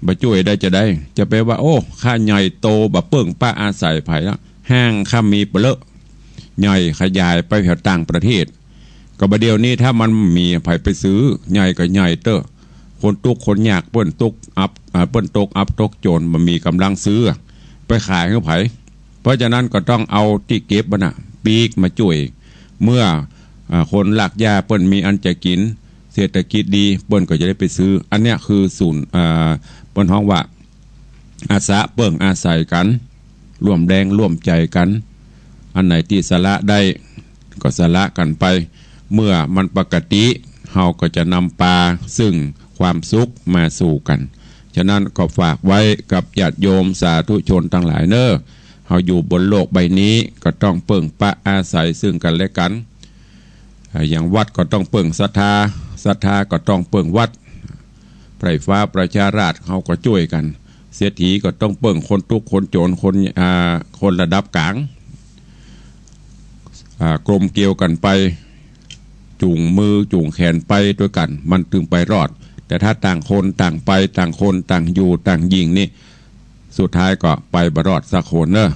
บ่จ้วยได้จะใด จะไปว่า โอ้ ข้าใหญ่โต บ่เปิ้งปะอาศัยใผละ ห้างข้ามีเป๋อเลอะ ใหญ่ขยายไปแผวต่างประเทศ ก็บ่าเดี่ยวนี้ถ้ามันมีใผไปซื้อ ใหญ่ก็ใหญ่เต๊อะ คนตุ๊กข์คนยากเปิ้นตุ๊กข์อับ อ่า เปิ้นตกอับตกจ๋น บ่มีก๋ำลังซื้อ ไปขายหื้อใผ เพราะฉะนั้นก็ต้องเอาตี้เก็บมันน่ะ ปีกมาจ้วย เมื่อ อ่า คนรากหญ้าเปิ้นมีอันจะกิ๋น เศรษฐกิจดี เปิ้นก็จะได้ไปซื้อ อันเนี้ยคือศูนย์ อ่า เปิ้นฮ้องว่า อาสาเปิ้งอาศัยกั๋น ร่วมแรงร่วมใจ๋กั๋น อันไหนตี้สละได้ ก็สละกั๋นไป เมื่อมันปกติ เฮาก็จะนำปาซึ่งความสุขมาสู่กั๋น ฉะนั้นก็ฝากไว้กับญาติโยมสาธุชนตังหลายเน่อ เฮาอยู่บนโลกใบนี้ก็ต้องเปิ้งปะอาศัยซึ่งกั๋นและกั๋น อ่า อย่างวัดก็ต้องเปิ้งศรัทธา ศรัทธาก็ต้องเปิ้งวัด ไพร่ฟ้าประชาราษฎร์เฮาก็จ้วยกั๋น เศรษฐีก็ต้องเปิ้งคนตุ๊กข์คนจ๋น คน อ่า คนระดับก๋าง อ่า กลมเกลียวกั๋นไป จูงมือจูงแขนไปตวยกั๋น มันตึงไปรอด แต่ถ้าต่างคนต่างไป ต่างคนต่างอยู่ต่างยิ่งนี่ สุดท้ายก็ไปบ่รอดสักคนเน่อ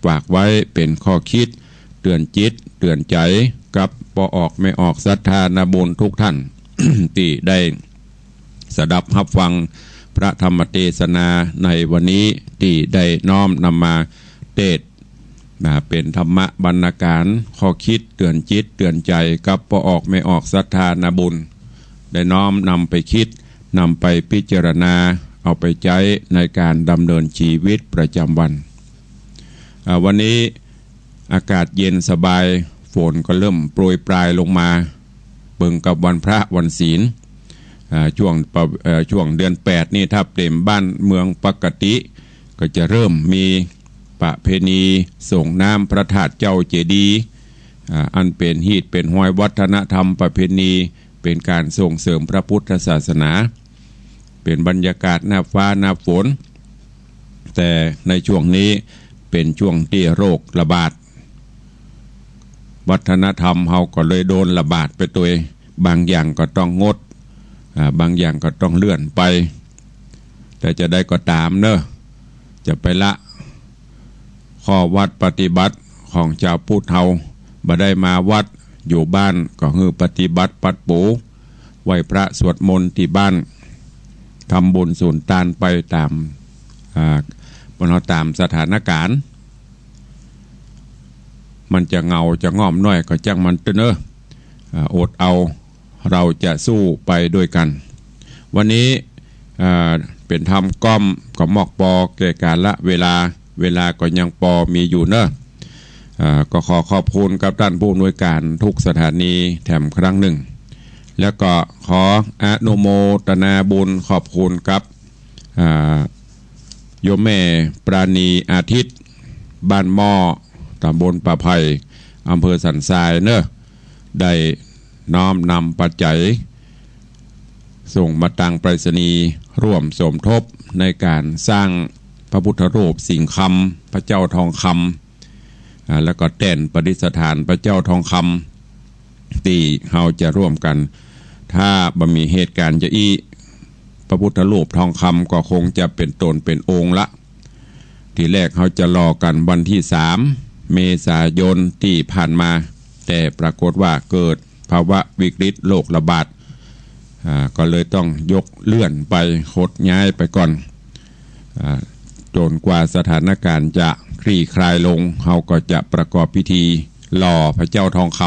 ฝากไว้เป๋นข้อคิด เตื๋อนจิต เตื๋อนใจ๋ กับป้อออกแม่ออกศรัทธานาบุญทุกท่าน ตี้ได้สดับฮับฟังพระธรรมเตสนาในวันนี้ ตี้ได้น้อมนำมาเตสน์ นะ เป๋นธรรมะบรรณาการ ข้อคิดเตื๋อนจิตเตื๋อนใจ๋ กับป้อออกแม่ออกศรัทธานาบุญ ได้น้อมนำไปคิด นำไปพิจารณา เอาไปใจ๊ในก๋านดำเนินจีวิตประจ๋ำวัน อ่า วันนี้อากาศเย็นสบาย ฝนก็เริ่มโปรยปรายลงมา เปิงกับวันพระวันศีล อ่า ช่วงปะ เอ่อ ช่วงเดือนแปดนี่ ถ้าเป๋นบ้านเมืองปกติ ก็จะเริ่มมี ประเพณีส่งน้ำพระธาตุเจ้าเจดีย์ อ่า อันเป๋นฮีตเป๋นฮอยวัฒนธรรมประเพณี เป๋นก๋านส่งเสริมพระพุทธศาสนา เป๋นบรรยากาศหน้าฟ้าหน้าฝน แต่ในช่วงนี้เป๋นช่วงตี้โรคระบาด วัฒนธรรมเฮาก็เลยโดนระบาดไปตวย บางอย่างก็ต้องงด อ่า บางอย่างก็ต้องเลื่อนไป แต่จะใดก็ต๋ามเนาะ จะไปละ ข้อวัดปฏิบัติของจาวพุทธเฮา บ่ได้มาวัด อยู่บ้านก็หื้อปฏิบัติปัดปู ไหว้พระสวดมนต์ตี้บ้าน ทำบุญสุนตานไปต๋าม อ่า มันเอาต๋ามสถานก๋ารณ์ มันจะเหงาจะง่อมน้อยก็จ้างมันเต๊อะเนาะ อ่า อดเอา เราจะสู้ไปด้วยกัน วันนี้ อ่า เป๋นธรรมก้อมก็มอกปอแก่กาละเวลา เวลาก็ยังปอมีอยู่เนาะ อ่า ก็ขอขอบคุณกับต้านผู้อำนวยก๋านกู้สถานีแถมครั้งนึ่ง แล้วก็ขออนุโมตนาบุญขอบคุณกับ อ่า โยมแม่ปราณีอาทิตย์ บ้านหม้อ ต๋ำบลป่าไผ่ อำเภอสันทรายเนาะ ได้น้อมนำปัจจัย ส่งมาตางไปรษณีย์ ร่วมสมทบในก๋านสร้างพระพุทธรูปสิงห์คำ พระเจ้าทองคำ อ่า แล้วก็แต้นประดิษฐานพระเจ้าทองคำ ตี้เฮาจะร่วมกั๋น ถ้าบ่มีเหตุก๋ารณ์จะอี้ พระพุทธรูปทองคำก็คงจะเป๋นต๋นเป๋นองค์ละ ทีแรกเฮาจะหล่อกั๋นวันตี้สาม เมษายนตี้ผ่านมา แต่ปรากฏว่าเกิดภาวะวิกฤตโรคระบาด อ่า ก็เลยต้องยกเลื่อนไป ขนย้ายไปก่อน อ่า จ๋นกว่าสถานก๋ารณ์จะคลี่คลายลง เฮาก็จะประกอบพิธีหล่อพระเจ้าทองค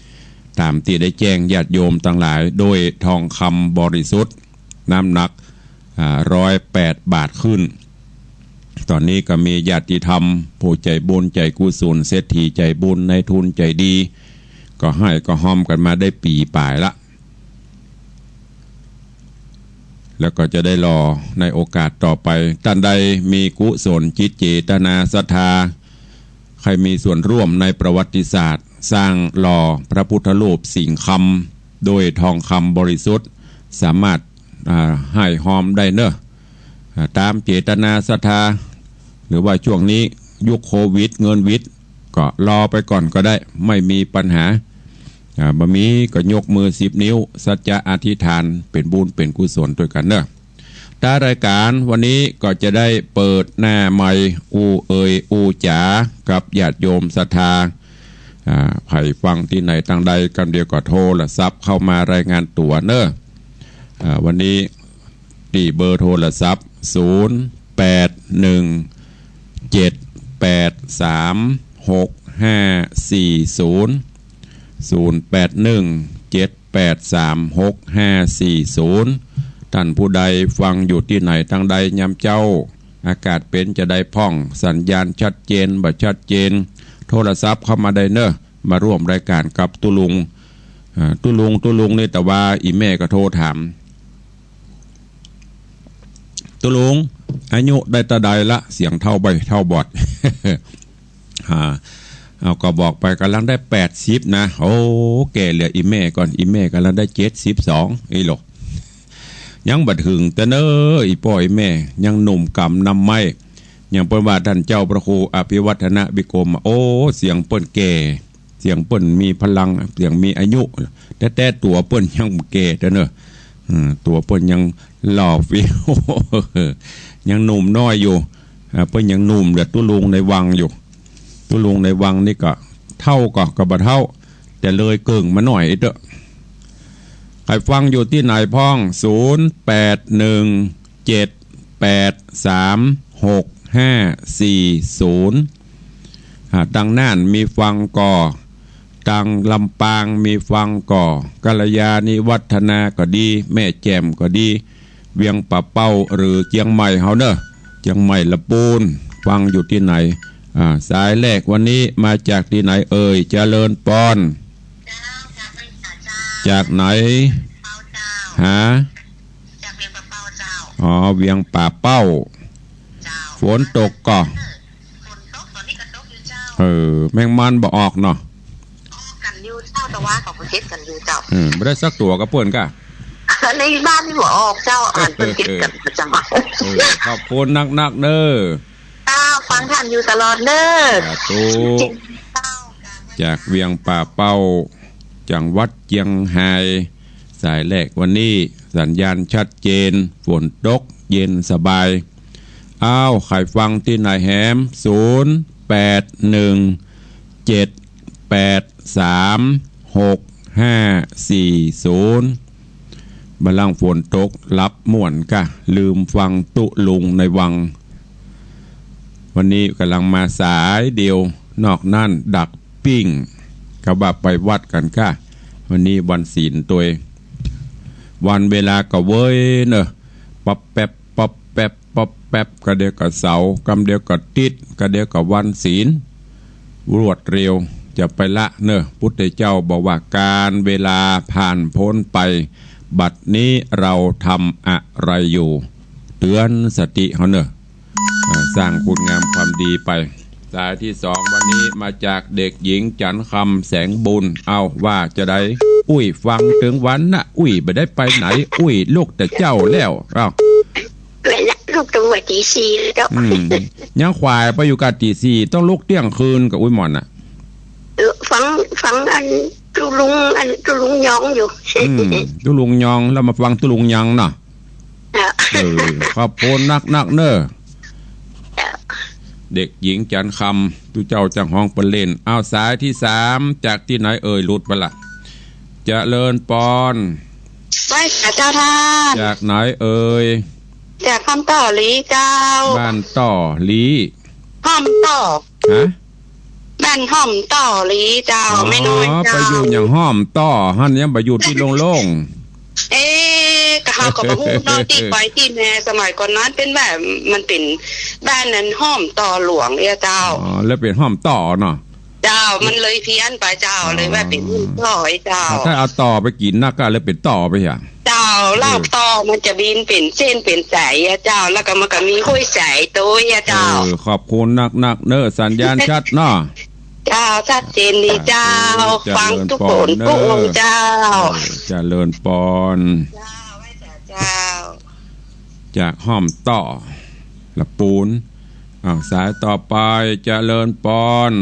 ำ ต๋ามตี้ได้แจ้งญาติโยมตังหลาย โดยทองคำบริสุทธิ์ น้ำหนัก อ่า ร้อยแปดบาทขึ้น ต๋อนนี้ก็มีญาติธรรม ผู้ใจ๋บุญใจ๋กุศล เศรษฐีใจ๋บุญ นายทุนใจ๋ดี ก็ให้ก็ฮอมกั๋นมาได้ปี๋ป๋ายละ แล้วก็จะได้หล่อในโอกาสต่อไป ต้านใดมีกุศลจิตเจตนาศรัทธา ใค่มีส่วนร่วมในประวัติศาสตร์ สร้างหล่อพระพุทธรูปสิงห์คำ โดยทองคำบริสุทธิ์ สามารถ อ่า ให้ฮอมได้เนาะ อ่า ต๋ามเจตนาศรัทธา หรือว่าช่วงนี้ยุคโควิด เงินหวิด ก็รอไปก่อนก็ได้ ไม่มีปัญหา อ่า บ่มีก็ยกมือสิบนิ้ว สัจจะอธิษฐาน เป๋นบุญเป๋นกุศลตวยกั๋นเนาะ ต๋ามรายก๋านวันนี้ก็จะได้เปิดหน้าใหม่ อู้เอ่ยอู้จ๋ากับญาติโยมศรัทธา อ่า ใผฟังตี้ไหนตางใด กำเดียวก็โทรศัพท์เข้ามารายงานตั๋วเนาะ อ่า วันนี้ตี้เบอร์โทรศัพท์ ศูนย์แปดหนึ่งเจ็ดแปดสามหกห้าสี่ศูนย์ ศูนย์แปดหนึ่งเจ็ดแปดสามหกห้าสี่ศูนย์ ต้านผู้ใดฟังอยู่ตี้ไหนตางใดยามเจ๊า อากาศเป๋นจาใดพ่อง สัญญาณชัดเจนบ่ชัดเจน โทรศัพท์เข้ามาได้เนาะ มาร่วมรายก๋านกับตุ๊ลุง อ่า ตุ๊ลุง ตุ๊ลุงนี่ แต่ว่าอี่แม่ก็โทรถาม ตุ๊ลุง อายุได้เต้าใดละ เสียงเฒ่าใบ้เฒ่าบอด อ่า เอาก็บอกไป ก่ำลังได้แปดสิบนะ โอ้ แก่เหลืออี่แม่ก่อน อี่แม่ก่ำลังได้เจ็ดสิบสอง อี้หลก ยังบ่เถิงเตื้อเน่อ อี่ป้ออี่แม่ ยังหนุ่มกำนำไม้ อย่างเปิ้นว่าต้านเจ้าพระครูอภิวัฒนวิกรม โอ้ เสียงเปิ้นแก่ เสียงเปิ้นมีพลัง เสียงมีอายุ แต่ แต่ตั๋วเปิ้นยังบ่แก่เตื้อเน่อ อืม ตั๋วเปิ้นยังหล่อเฟี้ยว ยังหนุ่มน้อยอยู่ อ่า เปิ้นยังหนุ่มเหลือตุ๊ลุงในวังอยู่ ตุ๊ลุงในวังนี่ก็เฒ่าก็ ก็บ่เฒ่า แต่เลยเกิ่งมาหน้อยอี้เต๊อะ ใผฟังอยู่ตี้ไหนพ่อง ศูนย์แปดหนึ่งเจ็ดแปดสามหกห้าสี่ศูนย์ อ่า ตางน่านมีฟังก่อ ตางลำปางมีฟังก่อ กัลยาณิวัฒนาก็ดี แม่แจ่มก็ดี เวียงป่าเป้าหรือเจียงใหม่เฮาเน่อ เจียงใหม่ละปูน ฟังอยู่ตี้ไหน อ่า สายแรกวันนี้มาจากตี้ไหนเอ่ย เจริญปอน จากไหน ฮะ อ๋อ เวียงป่าเป้า ฝนตกก่อ เออ แมงมันบ่ออกเนาะ กันอยู่เจ้า แต่ว่าเขาก็เก็บกันอยู่เจ้า เออ บ่ได้สักตั๋วกับเปิ้นก่ะ ในบ้านนี่บ่ออกเจ้า อ่านเปิ้นเก็บกันประจำ เออ ขอบคุณนักๆ เน้อ เจ้า ฟังท่านอยู่ตลอดเน้อ สาธุ จากเวียงป่าเป้า จังหวัดเจียงฮาย สายแรกวันนี้ สัญญาณชัดเจน ฝนตก เย็นสบาย อ้าว ใผฟังตี้ไหนแหม ศูนย์ แปด หนึ่ง เจ็ด แปด สาม หก ห้า สี่ ศูนย์ บ่าล่างฝนตก หลับม่วนก่ะ ลืมฟังตุ๊ลุงในวัง วันนี้ก่ำลังมาสายเดียว นอกนั้นดักปิ้ง ก็ว่าไปวัดกั๋นก่ะ วันนี้วันศีลตวย วันเวลาก็เว้ยเนอะ ป๊อบแป๊บ ป๊อบแป๊บ ป๊อบแป๊บ กะเดียวก็เสาร์ กำเดียวก็ติ๊ด กะเดียวก็วันศีล รวดเร็ว จะไปละเนอะ พุทธเจ้าบอกว่า ก๋าลเวลาผ่านพ้นไป บัดนี้เราทำอะไรอยู่ เตือนสติเฮาเนอะ อ่า สร้างคุณงามความดีไป สายที่สองวันนี้มาจากเด็กหญิงจันทร์คำ แสงบุญ เอ้า ว่าจะใด อุ้ยฟังเถิงวันนะ อุ้ยบ่ได้ไปไหน อุ้ยลุกแต่เจ๊าแล้ว เอ้า เวลาลุกตั้งแต่ตีสี่เลยเจ้า อืม ยังขวายไปอยู่ก่ะ ตีสี่ ต้องลุกเตี้ยงคืนก่ะ อุ้ยหม่อนน่ะ เออ ฟัง ฟังอันตุ๊ลุง อันตุ๊ลุงยองอยู่ อืม ตุ๊ลุงยอง แล้วมาฟังตุ๊ลุงยองเนาะ เจ้า เออ ขอบคุณนักๆ เน้อ เจ้า เด็กหญิงจันทร์คำ ตุ๊เจ้าจั่งฮ้องเปิ้นเล่น อ้าว สายที่สาม จากตี้ไหนเอ่ย หลุดไปละ เจริญปอน ไหว้สาเจ้าต้าน จากไหนเอ่ย จากฮ่อมต่อหลีเจ้า บ้านต่อหลี ฮ่อมต่อ ฮะ บ้านฮ่อมต่อหลีเจ้า อ๋อ แม่น้อยเจ้า ไปอยู่อย่างฮ่อมต่อหั้น ยังไปอยู่ตี้โล่งๆ เอ๊ะ ก็เฮาก็บ่ฮู้เนาะ ตี้ไปตี้มา สมัยก่อนนั้นเปิ้นว่า มันเปิ้นบ้านนั้นฮ่อมต่อหลวงเนี่ยเจ้า อ๋อ แล้วเปิ้นฮ่อมต่อเนาะ เจ้า มันเลยเพี้ยนไปเจ้า อ๋อ เลยว่าเปิ้นฮ่อมต่อเจ้า ถ้าเอาต่อไปกิ๋นนักก็เลยเปิ้นต่อไปอ่ะ เจ้า เออ ลาบต่อมันจะบินเป๋นเส้นเป๋นสายอะเจ้า แล้วก็มันก็มีห้วยสายโตยอะเจ้า เออ ขอบคุณนักๆ เน้อ สัญญาณชัดเนาะ เจ้า ชัดเจนดีเจ้า สาธุ ฟังตุ๊กคน เจริญปอนเน้อ ตุ๊กองค์เจ้า เออ เจริญปอน เจ้า ไหว้สาเจ้า จากฮ่อมต่อ ละปูน อ้าว สายต่อไป เจริญปอน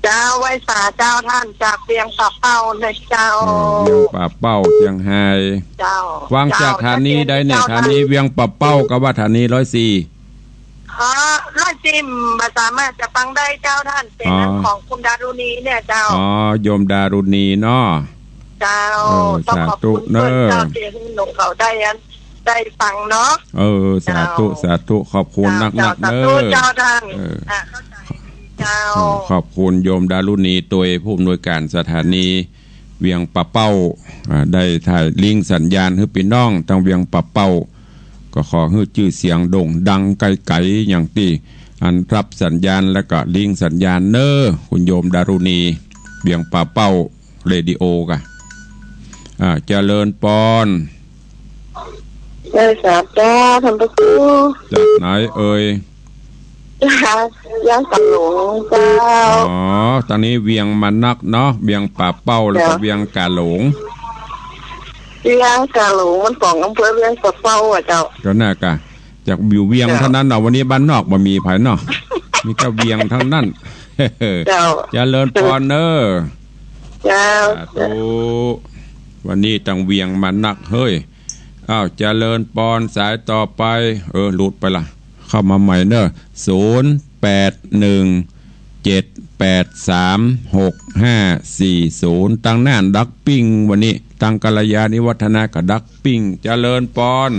เจ้า ไหว้สาเจ้าต้าน จากเวียงป่าเป้านะเจ้า เออ เวียงป่าเป้า เจียงฮาย เจ้า ฟังจากสถานีใดเนี่ย เจ้า สถานีเวียงป่าเป้ากับว่าสถานีร้อยสี่ อ๋อ ร้อยสี่บ่สามารถจะฟังได้เจ้าต้าน เป๋น อ๋อ อันของคุณดารุณีเนี่ยเจ้า อ๋อ โยมดารุณีเนาะ เจ้า เออ ต้องขอบคุณ สาธุเน้อ เปิ้นเจ้า ตี้หื้อหนูเขาได้อัน ได้ฟังเนาะ เออ สาธุ เจ้า สาธุ ขอบคุณนักๆ เน้อ เจ้า สาธุเจ้าต้าน เออ อ่ะ เข้าใจเจ้า เออ ขอบคุณโยมดารุณีตวย ผู้อำนวยการสถานีเวียงป่าเป้า อ่า ได้ถ่ายลิงก์สัญญาณหื้อปี้น้องตางเวียงป่าเป้า ก็ขอหื้อจื้อเสียงโด่งดังไกลๆ อย่างตี้อันฮับสัญญาณแล้วก็ลิงก์สัญญาณเน้อ คุณโยมดารุณี เวียงป่าเป้า เรดิโอก่ะ อ่า เจริญปอน ไหว้สาเจ้าต้านพระครู จากไหนเอ่ย จากเวียงกาหลงเจ้า อ๋อ ตางนี้เวียงมานักเนาะ เวียงป่าเป้าแล้วก็ เจ้า เวียงกาหลง เวียงกาหลงมันของอำเภอเวียงป่าเป้าอะเจ้า ก็น่ากะ จากอยู่เวียง เจ้า เท่านั้นเนาะ วันนี้บ้านนอกบ่มีไผเนาะ มีแต่เวียงทั้งนั้น เจ้า เจริญปอนเน้อ เจ้า สาธุ วันนี้ตางเวียงมานักเฮ้ย อ้าว เจริญปอน สายต่อไป เออ หลุดไปละ เข้ามาใหม่เน้อ ศูนย์ แปด หนึ่ง เจ็ด แปด สาม หก ห้า สี่ ศูนย์ ตางน่านดักปิ้ง วันนี้ ตางกัลยาณิวัฒนาก็ดักปิ้ง เจริญปอน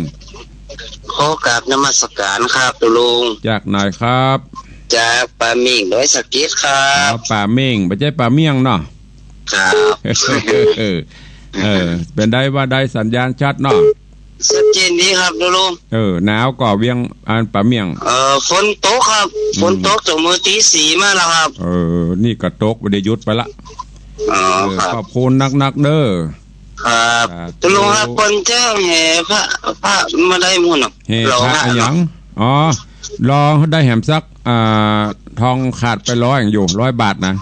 ขอกราบนมัสการครับตุ๊ลุง จากไหนครับ จากป่าเม่งดอยสะเก็ดครับ อ๋อ ป่าเม่ง บ่ใจ้ป่าเมี่ยงเนาะ ครับ เออ เออ เป๋นใดว่าใด สัญญาณชัดเนาะ ชัดเจนดีครับตุ๊ลุง เออ หนาวก่อเวียงอันป่าเมี่ยง เอ่อ ฝนตกครับ อืม ฝนตกตั้งเมื่อตีสี่มาแล้วครับ เออ นี่ก็ตกบ่ได้หยุดไปละ อ๋อ เออ ครับ ขอบคุณนักๆ เน้อ ครับ สาธุ ตุ๊ลุงครับ เปิ้นจะแห่พระ พระมาได้หมู่เนาะ แห่พระ รอพระ อะหยัง เนาะ อ๋อ รอได้แหมสัก อ่า ทองขาดไปร้อยอยู่ ร้อยบาทนะ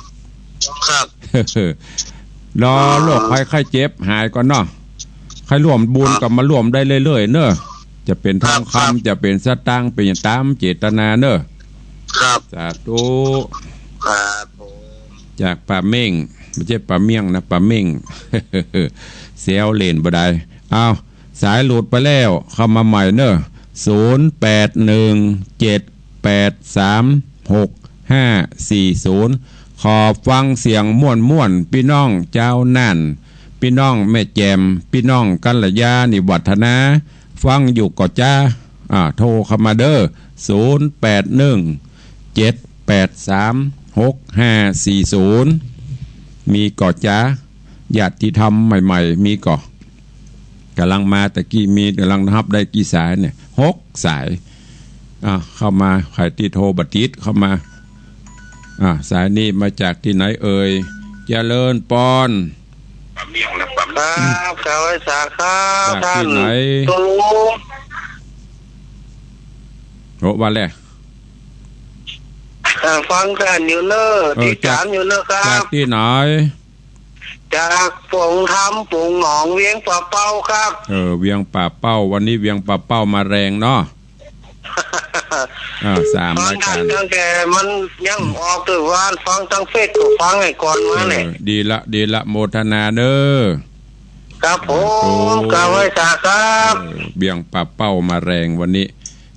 ครับ รอโรคภัยไข้เจ็บหายก่อนเนาะ ใค่ร่วมบุญ ครับ ก็มาร่วมได้เรื่อยๆ เนอะ จะเป๋นทองคำ ครับ จะเป๋นสตางค์ เป๋นต๋ามเจตนาเนอะ ครับ สาธุ ครับผม จากป่าเม่ง บ่ใจ้ป่าเมี่ยงนะ ป่าเม่ง แซวเล่นบ่ได้ อ้าว สายหลุดไปแล้ว เข้ามาใหม่เนอะ ศูนย์แปดหนึ่งเจ็ดแปดสามหกห้าสี่ศูนย์ ขอฟังเสียงม่วนๆ ปี้น้องจาวน่าน ปี้น้องแม่แจ่ม ปี้น้องกัลยาณิวัฒนา ฟังอยู่ก่อจ๊ะ อ่า โทรเข้ามาเด้อ ศูนย์แปดหนึ่งเจ็ดแปดสามหกห้าสี่ศูนย์ มีก่อจ๊ะ ญาติธรรมใหม่ๆ มีก่อ ก่ำลังมาตะกี้ มี ก่ำลังฮับได้กี่สายเนี่ย หกสาย อ่ะ เข้ามา ใผตี้โทรบ่ติด เข้ามา อ่ะ สายนี้มาจากตี้ไหนเอ่ย เจริญปอน ครับ กราบไหว้สาครับ จากตี้ไหน ท่าน โอ้ ว่าแล้ว อ่า ฟังท่านอยู่เนอะ เออ ติดต๋ามอยู่เนอะครับ จากตี้ไหน จากป๋งธรรม ป๋งหนอง เวียงป่าเป้าครับ เออ เวียงป่าเป้า วันนี้เวียงป่าเป้ามาแรงเนาะ อ่า สามรายการ ฟังตั้งแต่มันยังออก แต่ว่าฟังตางเฟซก็ฟังไอ้ก่อนมาแหละ เออ ดีละ ดีละ โมทนาเนอะ ครับผม สาธุ กราบไหว้สาครับ เออ เวียงป่าเป้ามาแรงวันนี้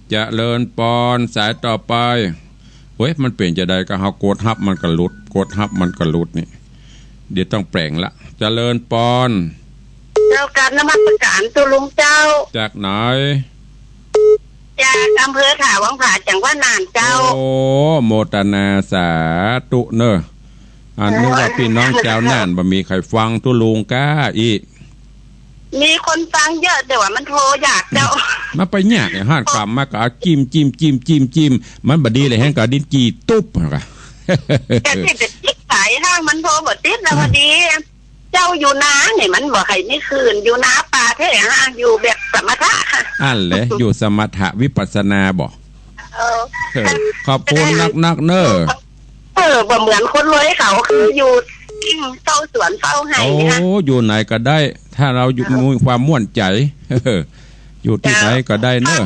เจริญปอน สายต่อไป เฮ้ย มันเป๋นจาใดก็เฮากดฮับมันก็หลุด กดฮับมันก็หลุดนี่ เดี๋ยวต้องแป๋งละ เจริญปอน เจ้า กราบนมัสการตุ๊ลุงเจ้า จากไหน จากอำเภอท่าวังผา จังหวัดน่านเจ้า โอ้ โมทนาสาธุเนอะ อันนึกว่าปี้น้องจาวน่านบ่มีใผฟังตุ๊ลุงก้าอี้ มีคนฟังเยอะ แต่ว่ามันโทรยากเจ้า มันไปยากไอ้ห้านกำมาก็เอาจิ้ม จิ้ม จิ้ม จิ้ม จิ้ม มันบ่ดีเลย แฮงก็ดิ้นจี้ตุ๊บหั่นกะ แต่ที่จะจิกสายห้างมันโทรบ่ติดแล้ว พอดี เจ้าอยู่นานี่มันบ่ใค่มีคลื่น อยู่นาป่าแต๊ห้าง อยู่แบบสมถะค่ะ อั้นแหละ อยู่สมถะวิปัสสนาบ่ เออ เออ ขอบคุณนักๆ เนอะ เออ บ่เหมือนคนรวยเขา คืออยู่เฝ้าสวนเฝ้าไฮ่ โอ้ นี่ค่ะ อยู่ไหนก็ได้ ถ้าเฮาอยู่ เออ มีความม่วนใจ๋ อยู่ตี้ไหนก็ได้เนอะ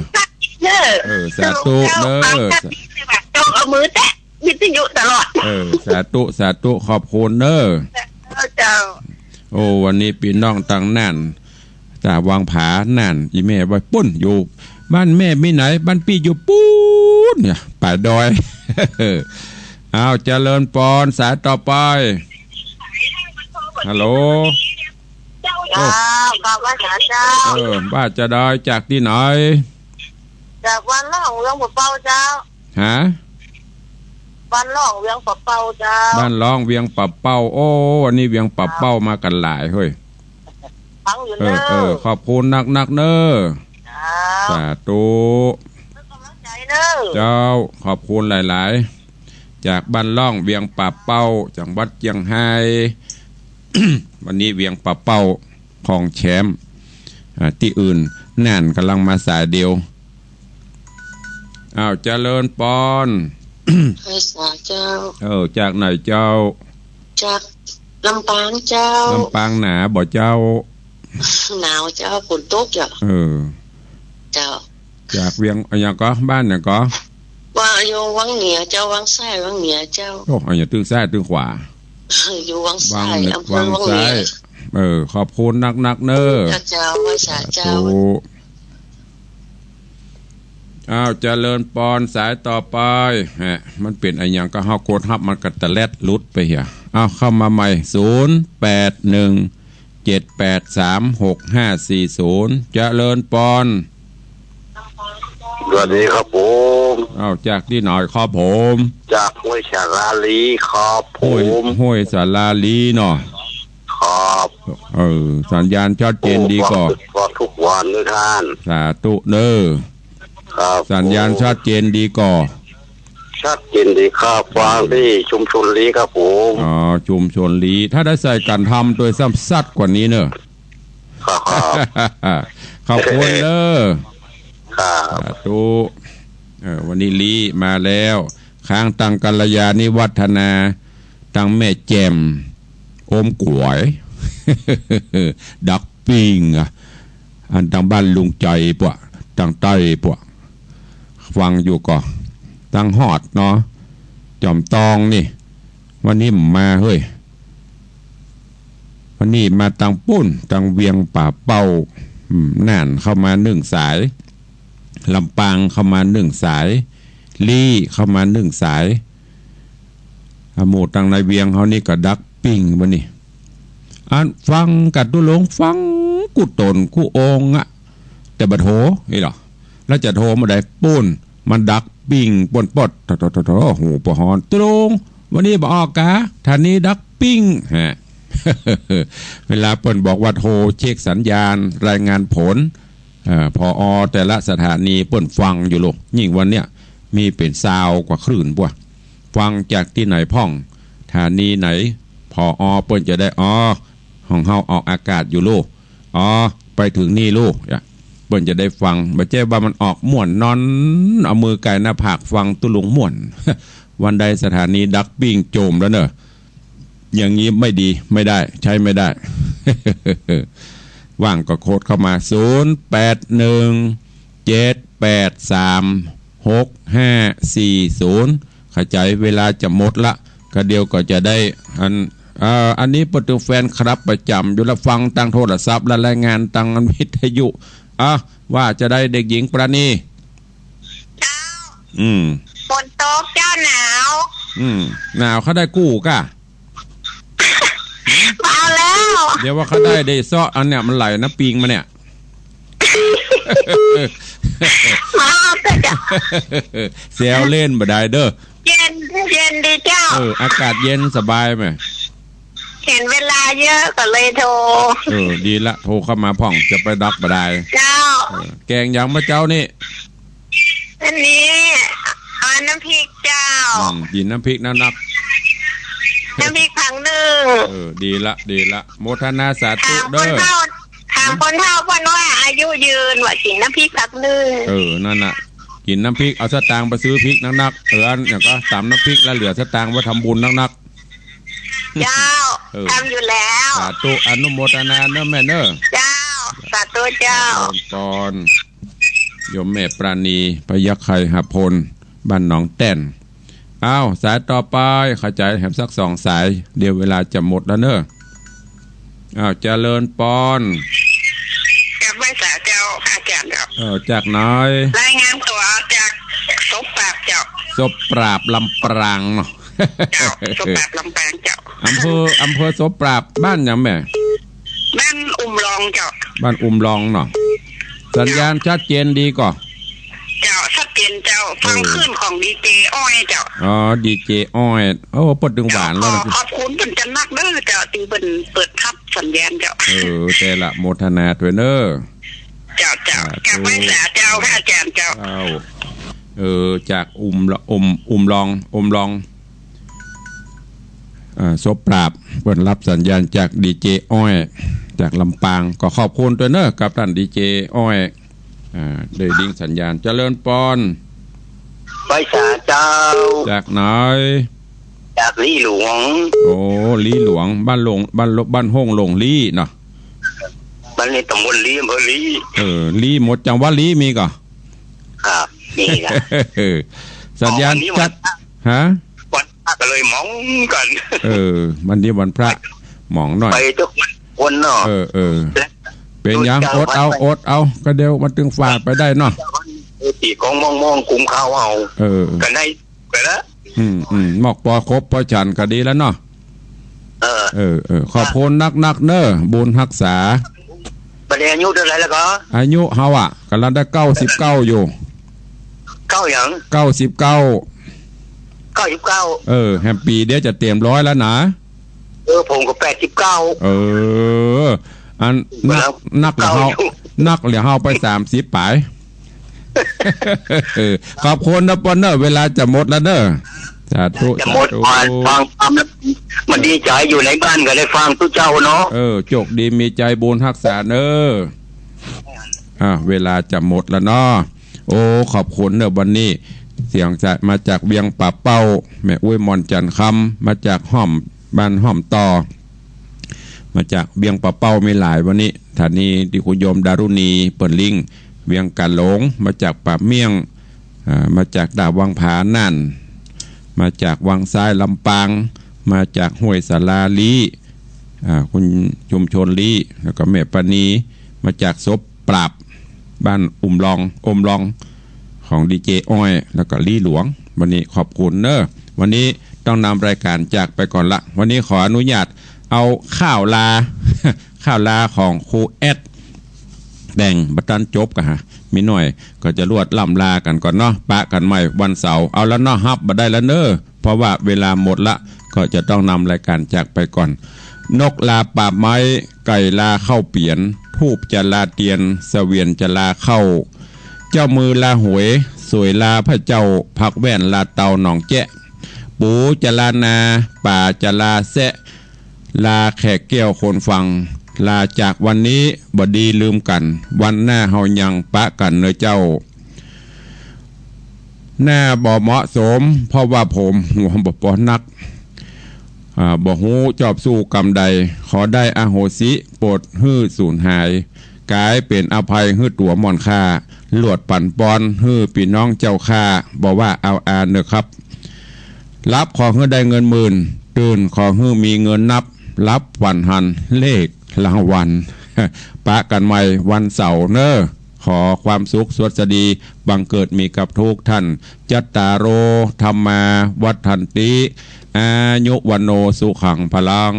เจ้า เออ สาธุเนอะ เจ้า เจ้าเอามือแตะวิทยุตลอด เออ สาธุ สาธุ ขอบคุณเนอะ เจ้า เจ้า โอ้ วันนี้ปี้น้องตางน่าน ตาวังผาน่าน อี่แม่ว่าปู๊นอยู่ บ้านแม่มีไหน บ้านปี้อยู่ปู๊นเนี่ย ป่ายดอย อ้าว เจริญปอน สายต่อไป ฮัลโหล เจ้า กราบไหว้สาเจ้า เออ ว่าจาใด จากตี้ไหน จากบ้านล่องเวียงป่าเป้าเจ้า ฮะ บ้านล่องเวียงป่าเป้าเจ้า บ้านล่องเวียงป่าเป้า โอ้ วันนี้เวียงป่าเป้ามากั๋นหลายเฮ้ย ฟังอยู่ เออ เนอะ เออ ขอบคุณนักๆ เนอะ เจ้า สาธุ เป็นกำลังใจเนอะ เจ้า ขอบคุณหลายๆ จากบ้านล่องเวียงป่าเป้า จังหวัดเจียงไฮ้ วันนี้เวียงป่าเป้า ครองแชมป์ อ่า ตี้อื่น น่านก่ำลังมาสายเดียว อ้าว เจริญปอน ไหว้สาเจ้า เออ จากไหนเจ้า จากลำปางเจ้า ลำปางหนาวบ่เจ้า หนาวเจ้า ฝนตกเจ้า เออ เจ้า จากเวียง อะหยังก่อ บ้านหยังก่อ ว่าอยู่วังเหนือเจ้า วังซ้ายวังเหนือเจ้า โอ้ อะหยังตึงซ้ายตึงขวา อยู่วังซ้าย วังเหนือ อำเภอวังเหนือ วังซ้าย เออ ขอบคุณนักๆ เนอะ เจ้า ไหว้สาเจ้า สาธุ อ้าว เจริญปอน สายต่อไป ฮะ มันเป๋นอะหยังก็เฮากดฮับมันก็ตะแลดหลุดไปเหีย อ้าว เข้ามาใหม่ ศูนย์แปดหนึ่งเจ็ดแปดสามหกห้าสี่ศูนย์ เจริญปอน สวัสดีครับผม อ้าว จากตี้ไหนครับผม จากห้วยสาลาลีครับผม ห้วย ห้วยสาลาลีเนาะ ครับ เออ สัญญาณชัดเจนดีก่อ โอ้ ฟังทุกวันเลยท่าน สาธุเนอะ ครับ สัญญาณชัดเจนดีก่อ ชัดเจนดีครับ ฟังตี้ชุมชนลีครับผม อ๋อ ชุมชนลี ถ้าได้ใส่ก๋านทำโดยซ้ำซัดกว่านี้เนอะ ครับ ขอบคุณเนอะ ครับ สาธุ เออ วันนี้ลีมาแล้ว ข้างตังกัลยาณิวัฒนา ตังแม่แจ่ม อมก๋วย ดักปิ้งอะ อันตังบ้านลุงใจ๋ปะ ตังใต้ปะ ฟังอยู่ก่อ ตังฮอดเนาะ จอมตองนี่ วันนี้บ่มาเฮ้ย วันนี้มาตังปู๊น ตังเวียงป่าเป้า อืม น่านเข้ามานึ่งสาย ลำปางเข้ามานึ่งสาย ลี้เข้ามานึ่งสาย อะ หมู่ตังในเวียงเฮานี่ก็ดักปิ้งบ่านี่ อันฟังกั๋นตุ๊ลุง ฟังกู้ต๋นกู้องค์อะ แต่บ่โทร นี่หรอ แล้วจะโทรเมื่อใด ปู๊น มันดักปิ้งป้นปด โถ โถ โถ โถ หูบ่ฮ้อน ตุ๊ลุง วันนี้บ่ออกกา ถานีดักปิ้ง ฮะ เวลาเปิ้นบอกว่าโทรเช็คสัญญาณ รายงานผล เอ่อ ผอ.แต่ละสถานีเปิ้นฟังอยู่ลูก ยิ่งวันเนี้ย มีเป๋นซาวกว่าคลื่นปะ ฟังจากตี้ไหนพ่อง สถานีไหน ผอ.เปิ้นจะได้ อ๋อ ของเฮาออกอากาศอยู่ลูก อ๋อ ไปเถิงนี่ลูก อะ เปิ้นจะได้ฟัง บ่ใจ้ว่ามันออกม่วนนอน เอามือไก่หน้าผากฟังตุ๊ลุงม่วน วันใดสถานีดักปิ้งโจมแล้วเน่อ อย่างนี้ไม่ดี ไม่ได้ ใช้ไม่ได้ ว่างก็โค้ดเข้ามา ศูนย์แปดหนึ่ง เจ็ดแปดสาม หกห้าสี่ศูนย์ เข้าใจ๋ เวลาจะหมดละ ก็เดี๋ยวก็จะได้ อัน เอ่อ อันนี้เปิ้นเป๋นแฟนคลับประจ๋ำอยู่ละ ฟังตางโทรศัพท์และรายงานตางวิทยุ อ่ะ ว่าจะได้เด็กหญิงปราณี เจ้า อืม ฝนตกเจ้า หนาว อืม หนาว ข้าได้กู้ก้า มาแล้ว เดี๋ยวว่าข้าได้ ได้เซาะ อันเนี้ยมันไหลน้ำปิงมาเนี่ย มาเอาเถอะเจ้า แซวเล่นบ่ได้เด้อ เย็น เย็นดีเจ้า เออ อากาศเย็นสบายไหม เห็นเวลาเยอะก็เลยโทร เออ ดีละ โทรเข้ามาพ่อง จะไปดักบ่ได้ เจ้า เออ แกงหยังมาเจ๊านี่ อันนี้ เอาน้ำพริกเจ้า อืม กิ๋นน้ำพริกนักๆ น้ำพริกผักนึ่ง เออ ดีละ ดีละ โมทนาสาธุเด้อ ถามคนเฒ่า ถามคนเฒ่าเปิ้นว่าอายุยืน ว่ากิ๋นน้ำพริกผักนึ่ง เออ นั่นน่ะ กิ๋นน้ำพริก เอาสตางค์ไปซื้อพริกนักๆ เออ อันอย่างก็ต๋ำน้ำพริกแล้วเหลือสตางค์ไว้ทำบุญนักๆ เจ้า เออ ทำอยู่แล้ว สาธุ อนุโมทนาเนอะแม่เนอะ เจ้า สาธุเจ้า เจริญพร โยมแม่ปราณี พยัคฆไคหพล บ้านหนองแต้น อ้าว สายต่อไป เข้าใจ๋แหมสักสองสาย เดี๋ยวเวลาจะหมดแล้วเนอะ อ้าว เจริญพร กราบไหว้สาเจ้า อาจ๋ารย์เจ้า เออ จากไหน รายงานตั๋วจากศพปราบเจ้า ศพปราบลำปางเนาะ เจ้า ศพปราบลำปางเจ้า อำเภอ อำเภอศพปราบ บ้านหยังแม่ บ้านอุมลองเจ้า บ้านอุมลองเนาะ สัญญาณชัดเจนดีก่อ เจ้า ชัดเจนเจ้า ฟัง เออ คลื่นของดีเจอ้อยเจ้า อ๋อ ดีเจอ้อย โอ้ เปิ้นตึงหวานแล้วนะ เจ้า ขอขอบคุณเปิ้นจะนักเด้อเจ้า ตี้เปิ้นเปิดฮับสัญญาณเจ้า เออ แต่ละโมทนาตวยเนอะ เจ้า เจ้า สาธุ กราบไหว้สาเจ้า พระอาจ๋ารย์เจ้า เจ้า เออ จากอุมละ อุม อุมลอง อุมลอง อ่า ศพปราบ เปิ้นฮับสัญญาณจากดีเจอ้อย จากลำปาง ก็ขอบคุณตวยเนอะ กับต้านดีเจอ้อย อ่า ได้ลิงก์สัญญาณ เจริญพร ไหว้สาเจ้า จากไหน จากลี้หลวง โอ้ ลี้หลวง บ้านหลวง บ้านหลวง บ้านห้องหลวงลี้เนาะ บ้านนี้ต๋ำบลลี้ อำเภอลี้ เออ ลี้หมด จังหวัดลี้มีก่อ ครับ นี่นะ สัญญาณ อ๋อ วันนี้วัน ชัด ฮะ วันพระก็เลยหมองกั๋น เออ วันนี้วันพระ หมองหน่อย ไปทุกคนเนาะ เออ เออ เป๋นหยัง อดเอา อดเอา ก็เดี๋ยวมันตึงฝาดไปได้เนาะ เออ ตี้กองมองๆ กุมข้าวเอา เออ กั๋นได้ไปละ อืม อืม หมอกปอครบปอฉันก็ดีแล้วเนาะ เออ เออ เออ ขอบคุณนักๆ เนอะ บุญฮักษา บัดนี้อายุเท่าไหร่แล้วก็ อายุเฮาอะ ก่ำลังได้เก้าสิบเก้าอยู่ เก้าหยัง เก้าสิบเก้า เก้าสิบเก้า เออ แหมปี๋เดี๋ยวจะเตรียมร้อยแล้วนะ เออ ผมก็แปดสิบเก้า เออ อันนัก นักเหลือเฮา เก้าอยู่ นักเหลือเฮาไปสามสิบป๋าย เออ ขอบคุณนะปอนเนอะ เวลาจะหมดแล้วเนอะ สาธุ จะหมด สาธุ ก่อน ฟังธรรมแล้ว มันดีใจ๋ อยู่ในบ้านก็ได้ฟังตุ๊เจ้าเนาะ เออ โจคดีมีใจ๋บุญฮักษาเนอะ อ่ะ เวลาจะหมดแล้วเนาะ โอ้ ขอบคุณเนอะ วันนี้ เสียงจาก มาจากเวียงป่าเป้า แม่อุ๊ย มอน จันทร์คำ มาจากฮ่อม บ้านฮ่อมต่อ มาจากเวียงป่าเป้ามีหลาย วันนี้ ถานีตี้คุณโยมดารุณีเปิ้นลิงก์ เวียงก๋าหลง มาจากป่าเมี่ยง อ่า มาจากต้าวังผาน่าน มาจากวังซ้ายลำปาง มาจากห้วยสาลาลี้ อ่า คุณชุมชนลี้ แล้วก็แม่ปานี มาจากศพปราบ บ้านอุ่มลอง อมลอง ของดีเจอ้อย แล้วก็ลี้หลวง วันนี้ขอบคุณเน้อ วันนี้ต้องนำรายการจากไปก่อนละ วันนี้ขออนุญาตเอาข่าวลา ข่าวลาของครูแอด แต่งบ่ตันจบกะฮะ มีหน้อยก็จะลวดล่ำลากั๋นก่อนเนาะ ปะกั๋นใหม่วันเสาร์ เอาละเนาะ ฮับบ่ได้ละเน้อ เพราะว่าเวลาหมดละ ก็จะต้องนำรายการจากไปก่อน นกลาปาบไม้ ไก่ลาข้าวเปียน ธูปจะลาเตียน เสวียนจะลาข้าว เจ้ามือลาหวย สวยลาพระเจ้า ผักแว่นลาเตาหนองแจ๊ะ ปูจะลานา ป๋าจะลาแซะ ลาแขกแก้วคนฟัง ลาจากวันนี้ บ่ดีลืมกั๋น วันหน้าเฮายังปะกั๋นเน้อเจ้า หน้าบ่เหมาะสม เพราะว่าผมหัวบ่ปอนัก อ่า บ่ฮู้จอบสู้กำใด ขอได้อโหสิ โปรดหื้อสูญหาย ก๋ายเป๋นอภัยหื้อตั๋วหม่อนข้า ลวดปั๋นปอนหื้อปี้น้องเจ้าข้า บ่ว่าเอาอาเน้อครับ หลับขอหื้อได้เงินหมื่น ตื่นขอหื้อมีเงินนับ หลับฝันหันเลขรางวัล ปะกั๋นใหม่วันเสาร์เน้อ ขอความสุขสวัสดีบังเกิดมีกับทุกท่าน จัตตาโร ธัมมา วัฑฒันติ อายุ วัณโณ สุขัง พลัง